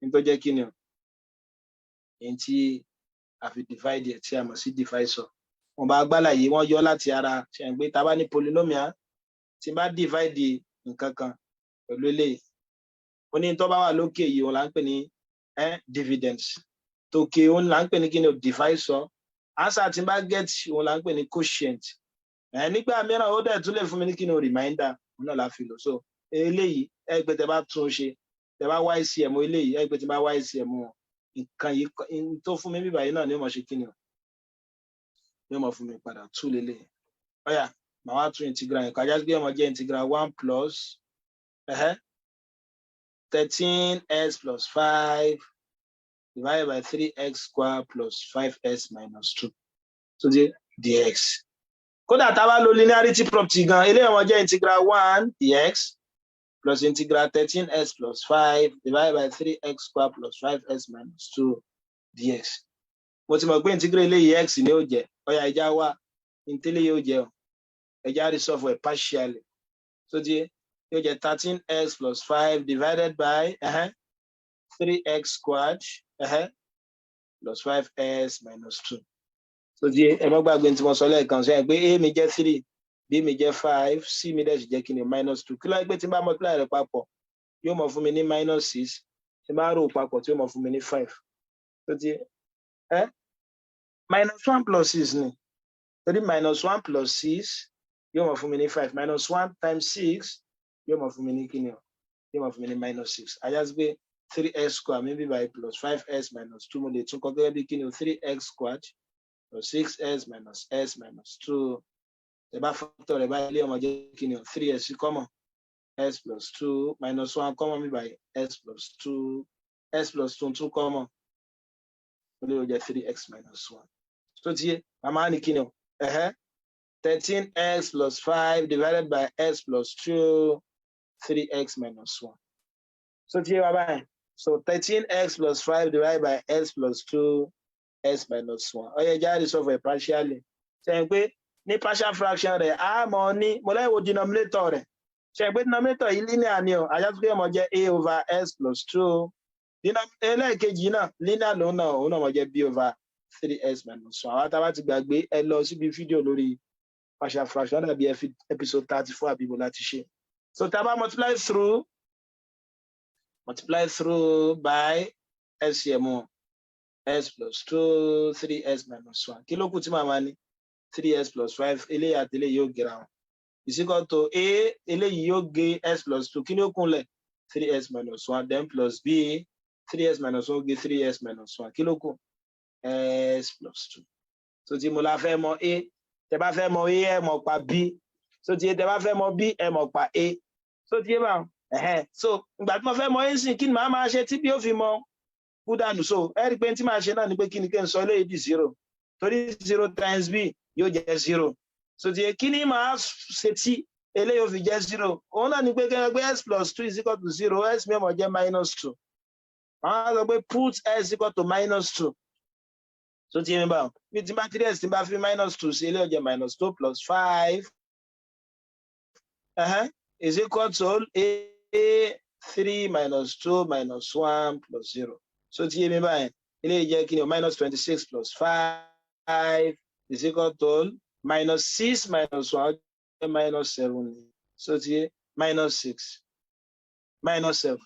ní tó jẹ́ kí ni o, èyí tí a fi divide ẹ̀ tí a mọ̀ sí divisor. Wọn bá gbálàyé, wọn yọ láti ara ṣe ń gbé tá a bá ní polynomial, tí n bá divide nǹkan kan pẹ̀lú eléyìí, ó ní tó bá wà lókè yìí, òun là ń pè ní dividends. Tòkè, òun là ń pè ní kí ni o? Divisor. Answer tí n bá get, òun là ń pè ní quotient. Nígbà mìíràn, ó dẹ̀ tún lè fún mi ní kí ni o? Remainder. Òun náà la fi lò. So eléyìí, ẹ pé tẹ bá tún ṣe, tẹ bá wá LCM eléyìí, ẹ pé tẹ bá wá LCM nǹkan yìí tó fún mi bíbá yìí náà ni ó mọ̀ ṣe kí ni o, ni ó mọ̀ fún mi padà tú lélẹ̀. Ọ̀yà, màá wá tún integral yẹn kájá pé ọmọ jẹ́ integral one plus 13 x plus five divided by three x square plus five x minus two tó jẹ́ dx. Kódà tá a bá lo linearity property gan, eléyìí ọmọ jẹ́ integral one dx plus integral 13 x plus five divided by three x square plus five x minus two dx. Mo ti mọ̀ pé integral eléyìí, x ni ó jẹ́. Ọ̀yà, ìjà wa ìtẹ́lẹ̀ yóò jẹ́ o, ẹ̀já resolve ẹ̀ partially. So di yóò jẹ́ 13x plus five divided by three x squared plus five x minus two. So di ẹ má gbàgbé tí mo sọ lẹ́ẹ̀kan sẹ́yìn pé a mi jẹ́ three, b mi jẹ́ five, c mi dẹ̀ sì jẹ́ kí ni? Minus two. Kí ló ń pẹ́ tí n bá multiply rẹ̀ papọ̀, yóò mọ̀ fún mi ní minus six. Tí n bá rò papọ̀, tí yóò mọ̀ fún mi ní five. So di ẹ minus one plus six ni, torí minus one plus six yóò mọ̀ fún mi ní five. Minus one times six yóò mọ̀ fún mi ní kíni o? Yóò mọ̀ fún mi ní minus six. Ajá sí pé three x square mi bí by plus five x minus two, mo lè tún kọ gẹ́gẹ́ bí kíni o? Three x squared plus six x minus x minus two. Ẹ bá factor rẹ̀ báyìí, ilé ọmọ jẹ́ kíni o? Three x common, x plus two minus one common mi by x plus two, x plus two two common, ó lè jẹ́ three x minus one. Tó ti yé, màmá ní kíni o? 13x plus five divided by x plus two, three x minus one. So ti yé wa báyìí? So 13x plus five divided by x plus two x minus one. Ó yẹ jáde solve ẹ̀ partially. Sẹ́yìn pé ní partial fraction rẹ̀, a mọ̀ ní mo lẹ́yìn wo denominator rẹ̀. Sẹ́yìn pé denominator yìí, linear ni o. Àjá tó pé ọmọ jẹ́ a over x plus two. Ẹlẹ́ẹ̀kejì náà, linear lòun náà, òun náà mọ̀ jẹ́ b over three x minus one. Àwọn tá a bá ti gbàgbé, ẹ lọ síbi fídíò lórí partial fraction, dàbí episode 34 àbíbo láti ṣe. So tá a bá multiply through by LCM x plus two three x minus one, kí ló kù tí màá máa ní? Three x plus five, eléyìí àti eléyìí yóò gera wọn, is equal to a, eléyìí yóò gé x plus two. Kí ni ó kúnlẹ̀? Three x minus one, then plus b, three x minus one gé three x minus one. Kí ló kù? X plus two. So tí mo la fẹ́ mọ a, tẹ bá fẹ́ mọ a, ẹ mọ̀ pa b. So tí tẹ bá fẹ́ mọ b, ẹ mọ̀ pa a. So tí yé bá ẹhẹn. So ìgbà tí mo fẹ́ mọ a sìn, kí ni màá máa ṣe tí b ó fi mọ kú dànù? So ẹ rí i pé tí màá ṣe náà ni pé kí ni kí n sọ eléyìí di zero, torí zero times b yóò jẹ́ zero. So tí kí ni màá ṣe tí eléyìí ó fi jẹ́ zero? Òun náà ni pé kí n gbé x plus two is equal to zero, x mi ó jẹ́ minus two. Màá sọ pé put x equal to minus two. So tí mi bá bí tí bá three x, tí bá fi minus two sí, eléyìí ó jẹ́ minus two plus five is equal to a three minus two minus one plus zero. So tí mi báyìí, eléyìí jẹ́ kí ni o? Minus 26 plus five is equal to minus six minus one, minus seven. So tí minus six minus seven.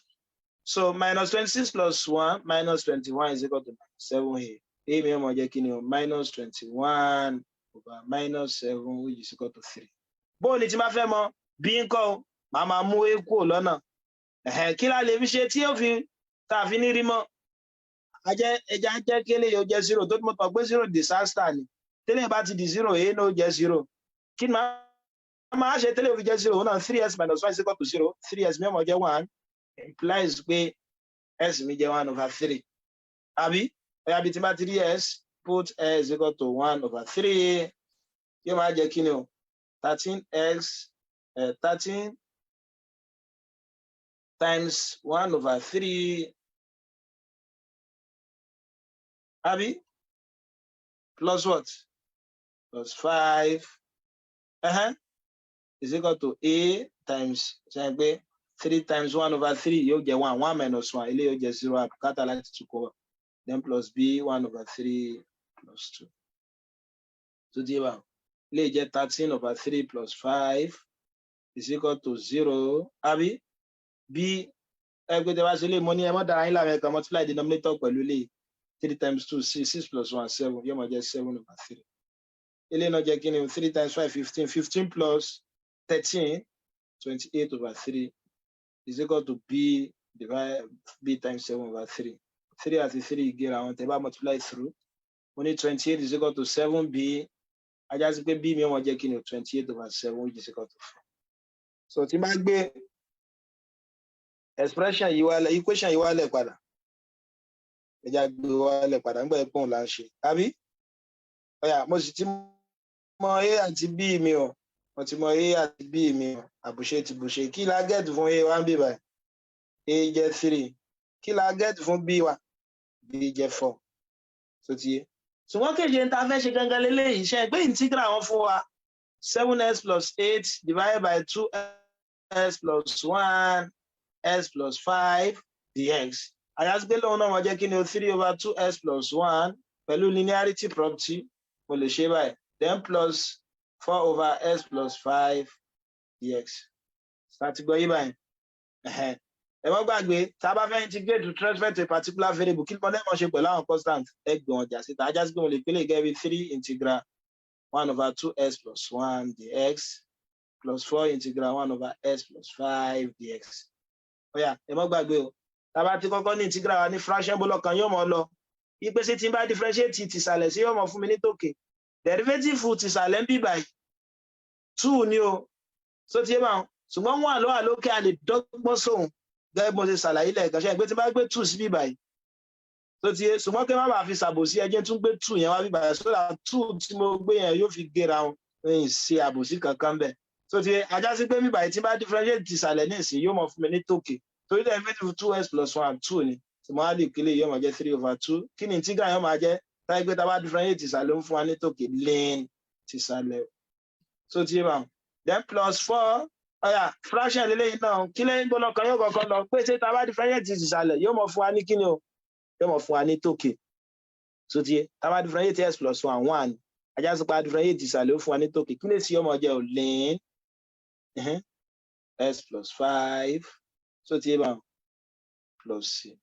So minus 26 plus one, minus 21 is equal to minus seven here. A mi ó máa jẹ́ kí ni o? Minus 21 over minus seven, which is equal to three. Bóò ni tí bá fẹ́ mọ b ńkọ́ o? Màá máa mú a kúrò lọ́nà. Kí la lè fi ṣe tí ó fi tá a fi ní rí mọ́? Ajẹ́ ẹja jẹ́ kí eléyìí ó jẹ́ zero, tó mọ̀ pé zero disaster ni. Tẹ́lẹ̀ bá ti di zero, a náà ó jẹ́ zero. Kí ni máa ṣe tẹ́lẹ̀ ó fi jẹ́ zero? Òun náà, three s minus one is equal to zero. Three s mi ó máa jẹ́ one, implies pé s mi jẹ́ one over three, àbí? Ọ̀yà bí tí bá ti rí s, put s equal to one over three, yóò máa jẹ́ kí ni o? 13 x, 13 times one over three, àbí? Plus what? Plus five is equal to a times, ṣe pé three times one over three yóò jẹ́ one, one minus one, eléyìí yóò jẹ́ zero, àbùkátà láti tún kọ́, then plus b one over three plus two. Tó di bá eléyìí jẹ́ 13 over three plus five is equal to zero, àbí? B ẹgbẹ́ tí a bá ṣe lè mọ ní ẹ mọ́ dára yín láwọn ẹ̀ka multiply denominator pẹ̀lú eléyìí. Three times two, six, six plus one, seven, yóò máa jẹ́ seven over three. Eléyìí náà jẹ́ kí ni? Three times five, 15, 15 plus 13, 28 over three is equal to b divide b times seven over three. Three àti three gera àwọn tẹ́ bá multiply through, mo ní 28 is equal to seven b, á já sí pé b mi wọ́n jẹ́ kí ni? 28 over seven, which is equal to four. So tí n bá gbé expression yìí wálẹ̀, equation yìí wálẹ̀ padà, ẹ já gbé wálẹ̀ padà nígbà yẹn pòun là ń ṣe, àbí? Ọ̀yà, mo sì ti mọ a àti b mi o, mo ti mọ a àti b mi o. Àbùṣe ti bùṣe. Kí la get fún a wa ń bì báyìí? A jẹ́ three. Kí la get fún b wa? B jẹ́ four. Tó ti yé? Ṣùgbọ́n kéde ń ta fẹ́ ṣe gangan leléyìí, ṣe pé integral wọn fún wa, seven s plus eight divided by two s plus one s plus five dx. Á já sí pé lóun náà wọ́n jẹ́ kí ni o? Three over two s plus one, pẹ̀lú linearity property, mo lè ṣe báyìí, then plus four over s plus five dx. Láti gbọ́ yí báyìí, ẹ má gbàgbé, tá a bá fẹ́ integrate with respect to a particular variable, kí ni mo ṣe pẹ̀lú àwọn constant? Ẹ gbọ̀n ọjà síta. Á já sí pé mo lè pélé gẹ́gẹ́ bí three integral one over two s plus one dx plus four integral one over s plus five dx. Ó yá, ẹ má gbàgbé o, tá a bá ti kọ́kọ́ ní integral wa ní fraction, bó lọ́kàn yóò mọ̀ lọ ìpèsè tí n bá differentiate tìsàlẹ̀ sí, yóò mọ̀ fún mi ní tòkè. Derivative tìsàlẹ̀ ń bí báyìí, two ni o. So ti yé báwọn? Ṣùgbọ́n wọn àlọ́ àlókè, a lè dọ́gbọ́n sóhun gẹ́gẹ́ bí mo ṣe ṣàlàyé lẹ́ẹ̀kan ṣe pé tí n bá gbé two sí bí báyìí, tó ti yé? Ṣùgbọ́n kí n má bàa fi ṣàbòsí, ẹjẹ́ tún gbé two yẹn wá bí báyìí, so that two tí mo gbé yẹn yóò fi gé ra wọn, ń ṣe àbòsí kankan bẹ́ẹ̀. Tó ti yé? Á já sí pé bí báyìí, tí n bá differentiate tìsàlẹ̀ ní ìsìn, yóò mọ̀ fún mi ní tòkè, torí derivative two s plus one, two ni. Tí mo á lè kílè, yóò máa jẹ́ three over two. Kí ni integral yóò máa jẹ́ táyé pé tá a bá differentiate tìsàlẹ̀, ń fún wa ní tòkè? Ln tìsàlẹ̀. Tó ti yé báwọn? Then plus four. Ó yá, fraction lélẹ́yìn náà, kí lẹ́yìn gbọ́dọ̀ kan yóò kọ́kọ́ lọ pé ṣé tá a bá differentiate tìsàlẹ̀, yóò mọ̀ fún wa ní kíni o? Yóò mọ̀ fún wa ní tòkè. Tó ti yé? Tá a bá differentiate s plus one, one, á já sí pé differentiate tìsàlẹ̀, ó fún wa ní tòkè. Kí lè sí yóò mọ̀ jẹ́ o? Ln s plus five. Tó ti yé báwọn? Plus c.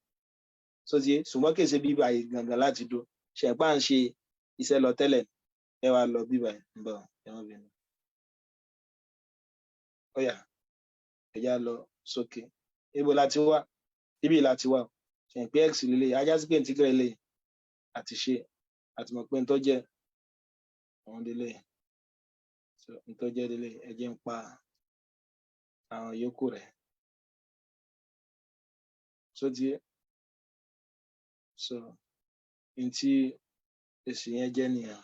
Tó ti yé? Ṣùgbọ́n kì í ṣe bíbá yìí gangan láti dó ṣẹ̀pá ń ṣe iṣẹ́ lọ tẹ́lẹ̀. Ẹ wá lọ bíbá yìí ń bọ̀, ẹ má bínú. Ó yá, ẹ já lọ sókè. Ibo la ti wá? Ibi la ti wá. Ṣe pé x lélẹ̀, á já sí pé integral lè àti ṣe àti mọ̀ pé n tó jẹ́ àwọn délé. So n tó jẹ́ délé, ẹ jẹ́ ń pa àwọn yòókù rẹ̀. So ti yé? So n tí èsì yẹn jẹ́ nìyẹn,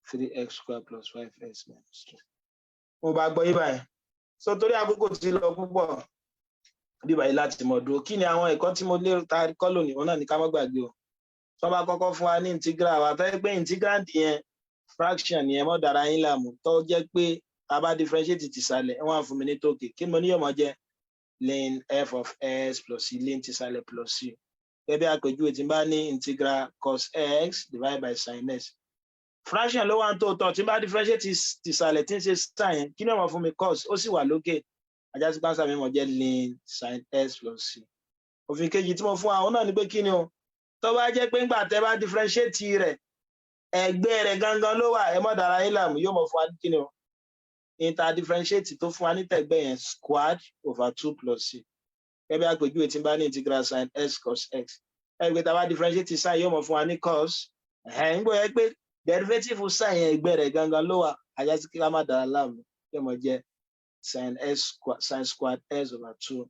three x square plus five x minus two. Mo bá gbọ́ yí báyìí. So torí àkókò ti lọ púpọ̀, bí báyìí láti mọ̀ dúró. Kí ni àwọn ẹ̀kọ́ tí mo lérò ta kọ́ lónìí? Òun náà ní ká má gbàgbé o, tí wọ́n bá kọ́kọ́ fún wa ní integral wa, tó yẹ pé integrand yẹn fraction yẹn, mọ́ dára yín láàmú, tó jẹ́ pé tá a bá differentiate tìsàlẹ̀, wọ́n á fún mi ní tòkè. Kí ni mo ní yóò mọ jẹ́? Ln f of s plus c, ln tìsàlẹ̀ plus c. Gẹ́gẹ́ bí àpèjúwe, tí n bá ní integral cos x divided by sin x, fraction ló wà ń tó tọ́, tí n bá differentiate tìsàlẹ̀, tí ń ṣe sin, kí ni ó máa fún mi? Cos, ó sì wà lókè. Á já sí pé answer mi mọ̀ jẹ́ ln sin s plus c. Òfin kejì tí mo fún wa, òun náà ni pé kí ni o? Tó bá jẹ́ pé ńgbà tẹ́ bá differentiate rẹ̀, ẹ̀gbẹ́ rẹ̀ gangan ló wà, ẹ má dara yín láàmú, yóò mọ̀ fún wa ní kíni o, inter differentiate tó fún wa ní tẹ̀gbẹ́ yẹn squared over two plus c. Gẹ́gẹ́ bí àpèjúwe, tí n bá ní integral sin x cos x, ẹgbẹ́ tá a bá differentiate sin, yóò mọ̀ fún wa ní cos. Ẹ̀hẹ́n, ń gbọ́ yẹ pé derivative sin yẹn, ẹ̀gbẹ́ rẹ̀ gangan ló wà, á já sí kí ká má dara láàmú, yóò mọ̀ jẹ́ sin x square, sin squared x over two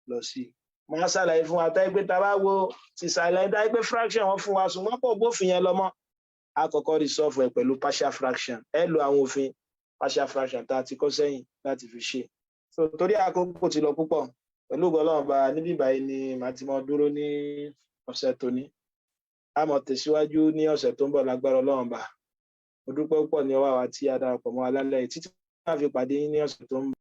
plus c. Mo á ṣàlàyé fún wa tá pé tá a bá wo tìsàlẹ̀ dá pé fraction wọn fún wa, ṣùgbọ́n pọ̀ bófin yẹn lọ mọ́, a kọ́kọ́ resolve ẹ̀ pẹ̀lú partial fraction. Ẹ lo àwọn òfin partial fraction tá a ti kọ́ sẹ́yìn láti fi ṣe. So torí àkókò ti lọ púpọ̀, pẹ̀lú ògo Ọlọ́run bá, níbí báyìí ni màá ti mọ dúró ní ọ̀sẹ̀ tòní. A mọ̀ tẹ̀síwájú ní ọ̀sẹ̀ tó ń bọ̀ lágbára Ọlọ́run bá. Mo dúpẹ́ púpọ̀ ní ọwọ́ àwa tí a darapọ̀ mọ́ alálẹ̀ títí máa fi pàdé ní ọ̀sẹ̀ tó ń bọ̀.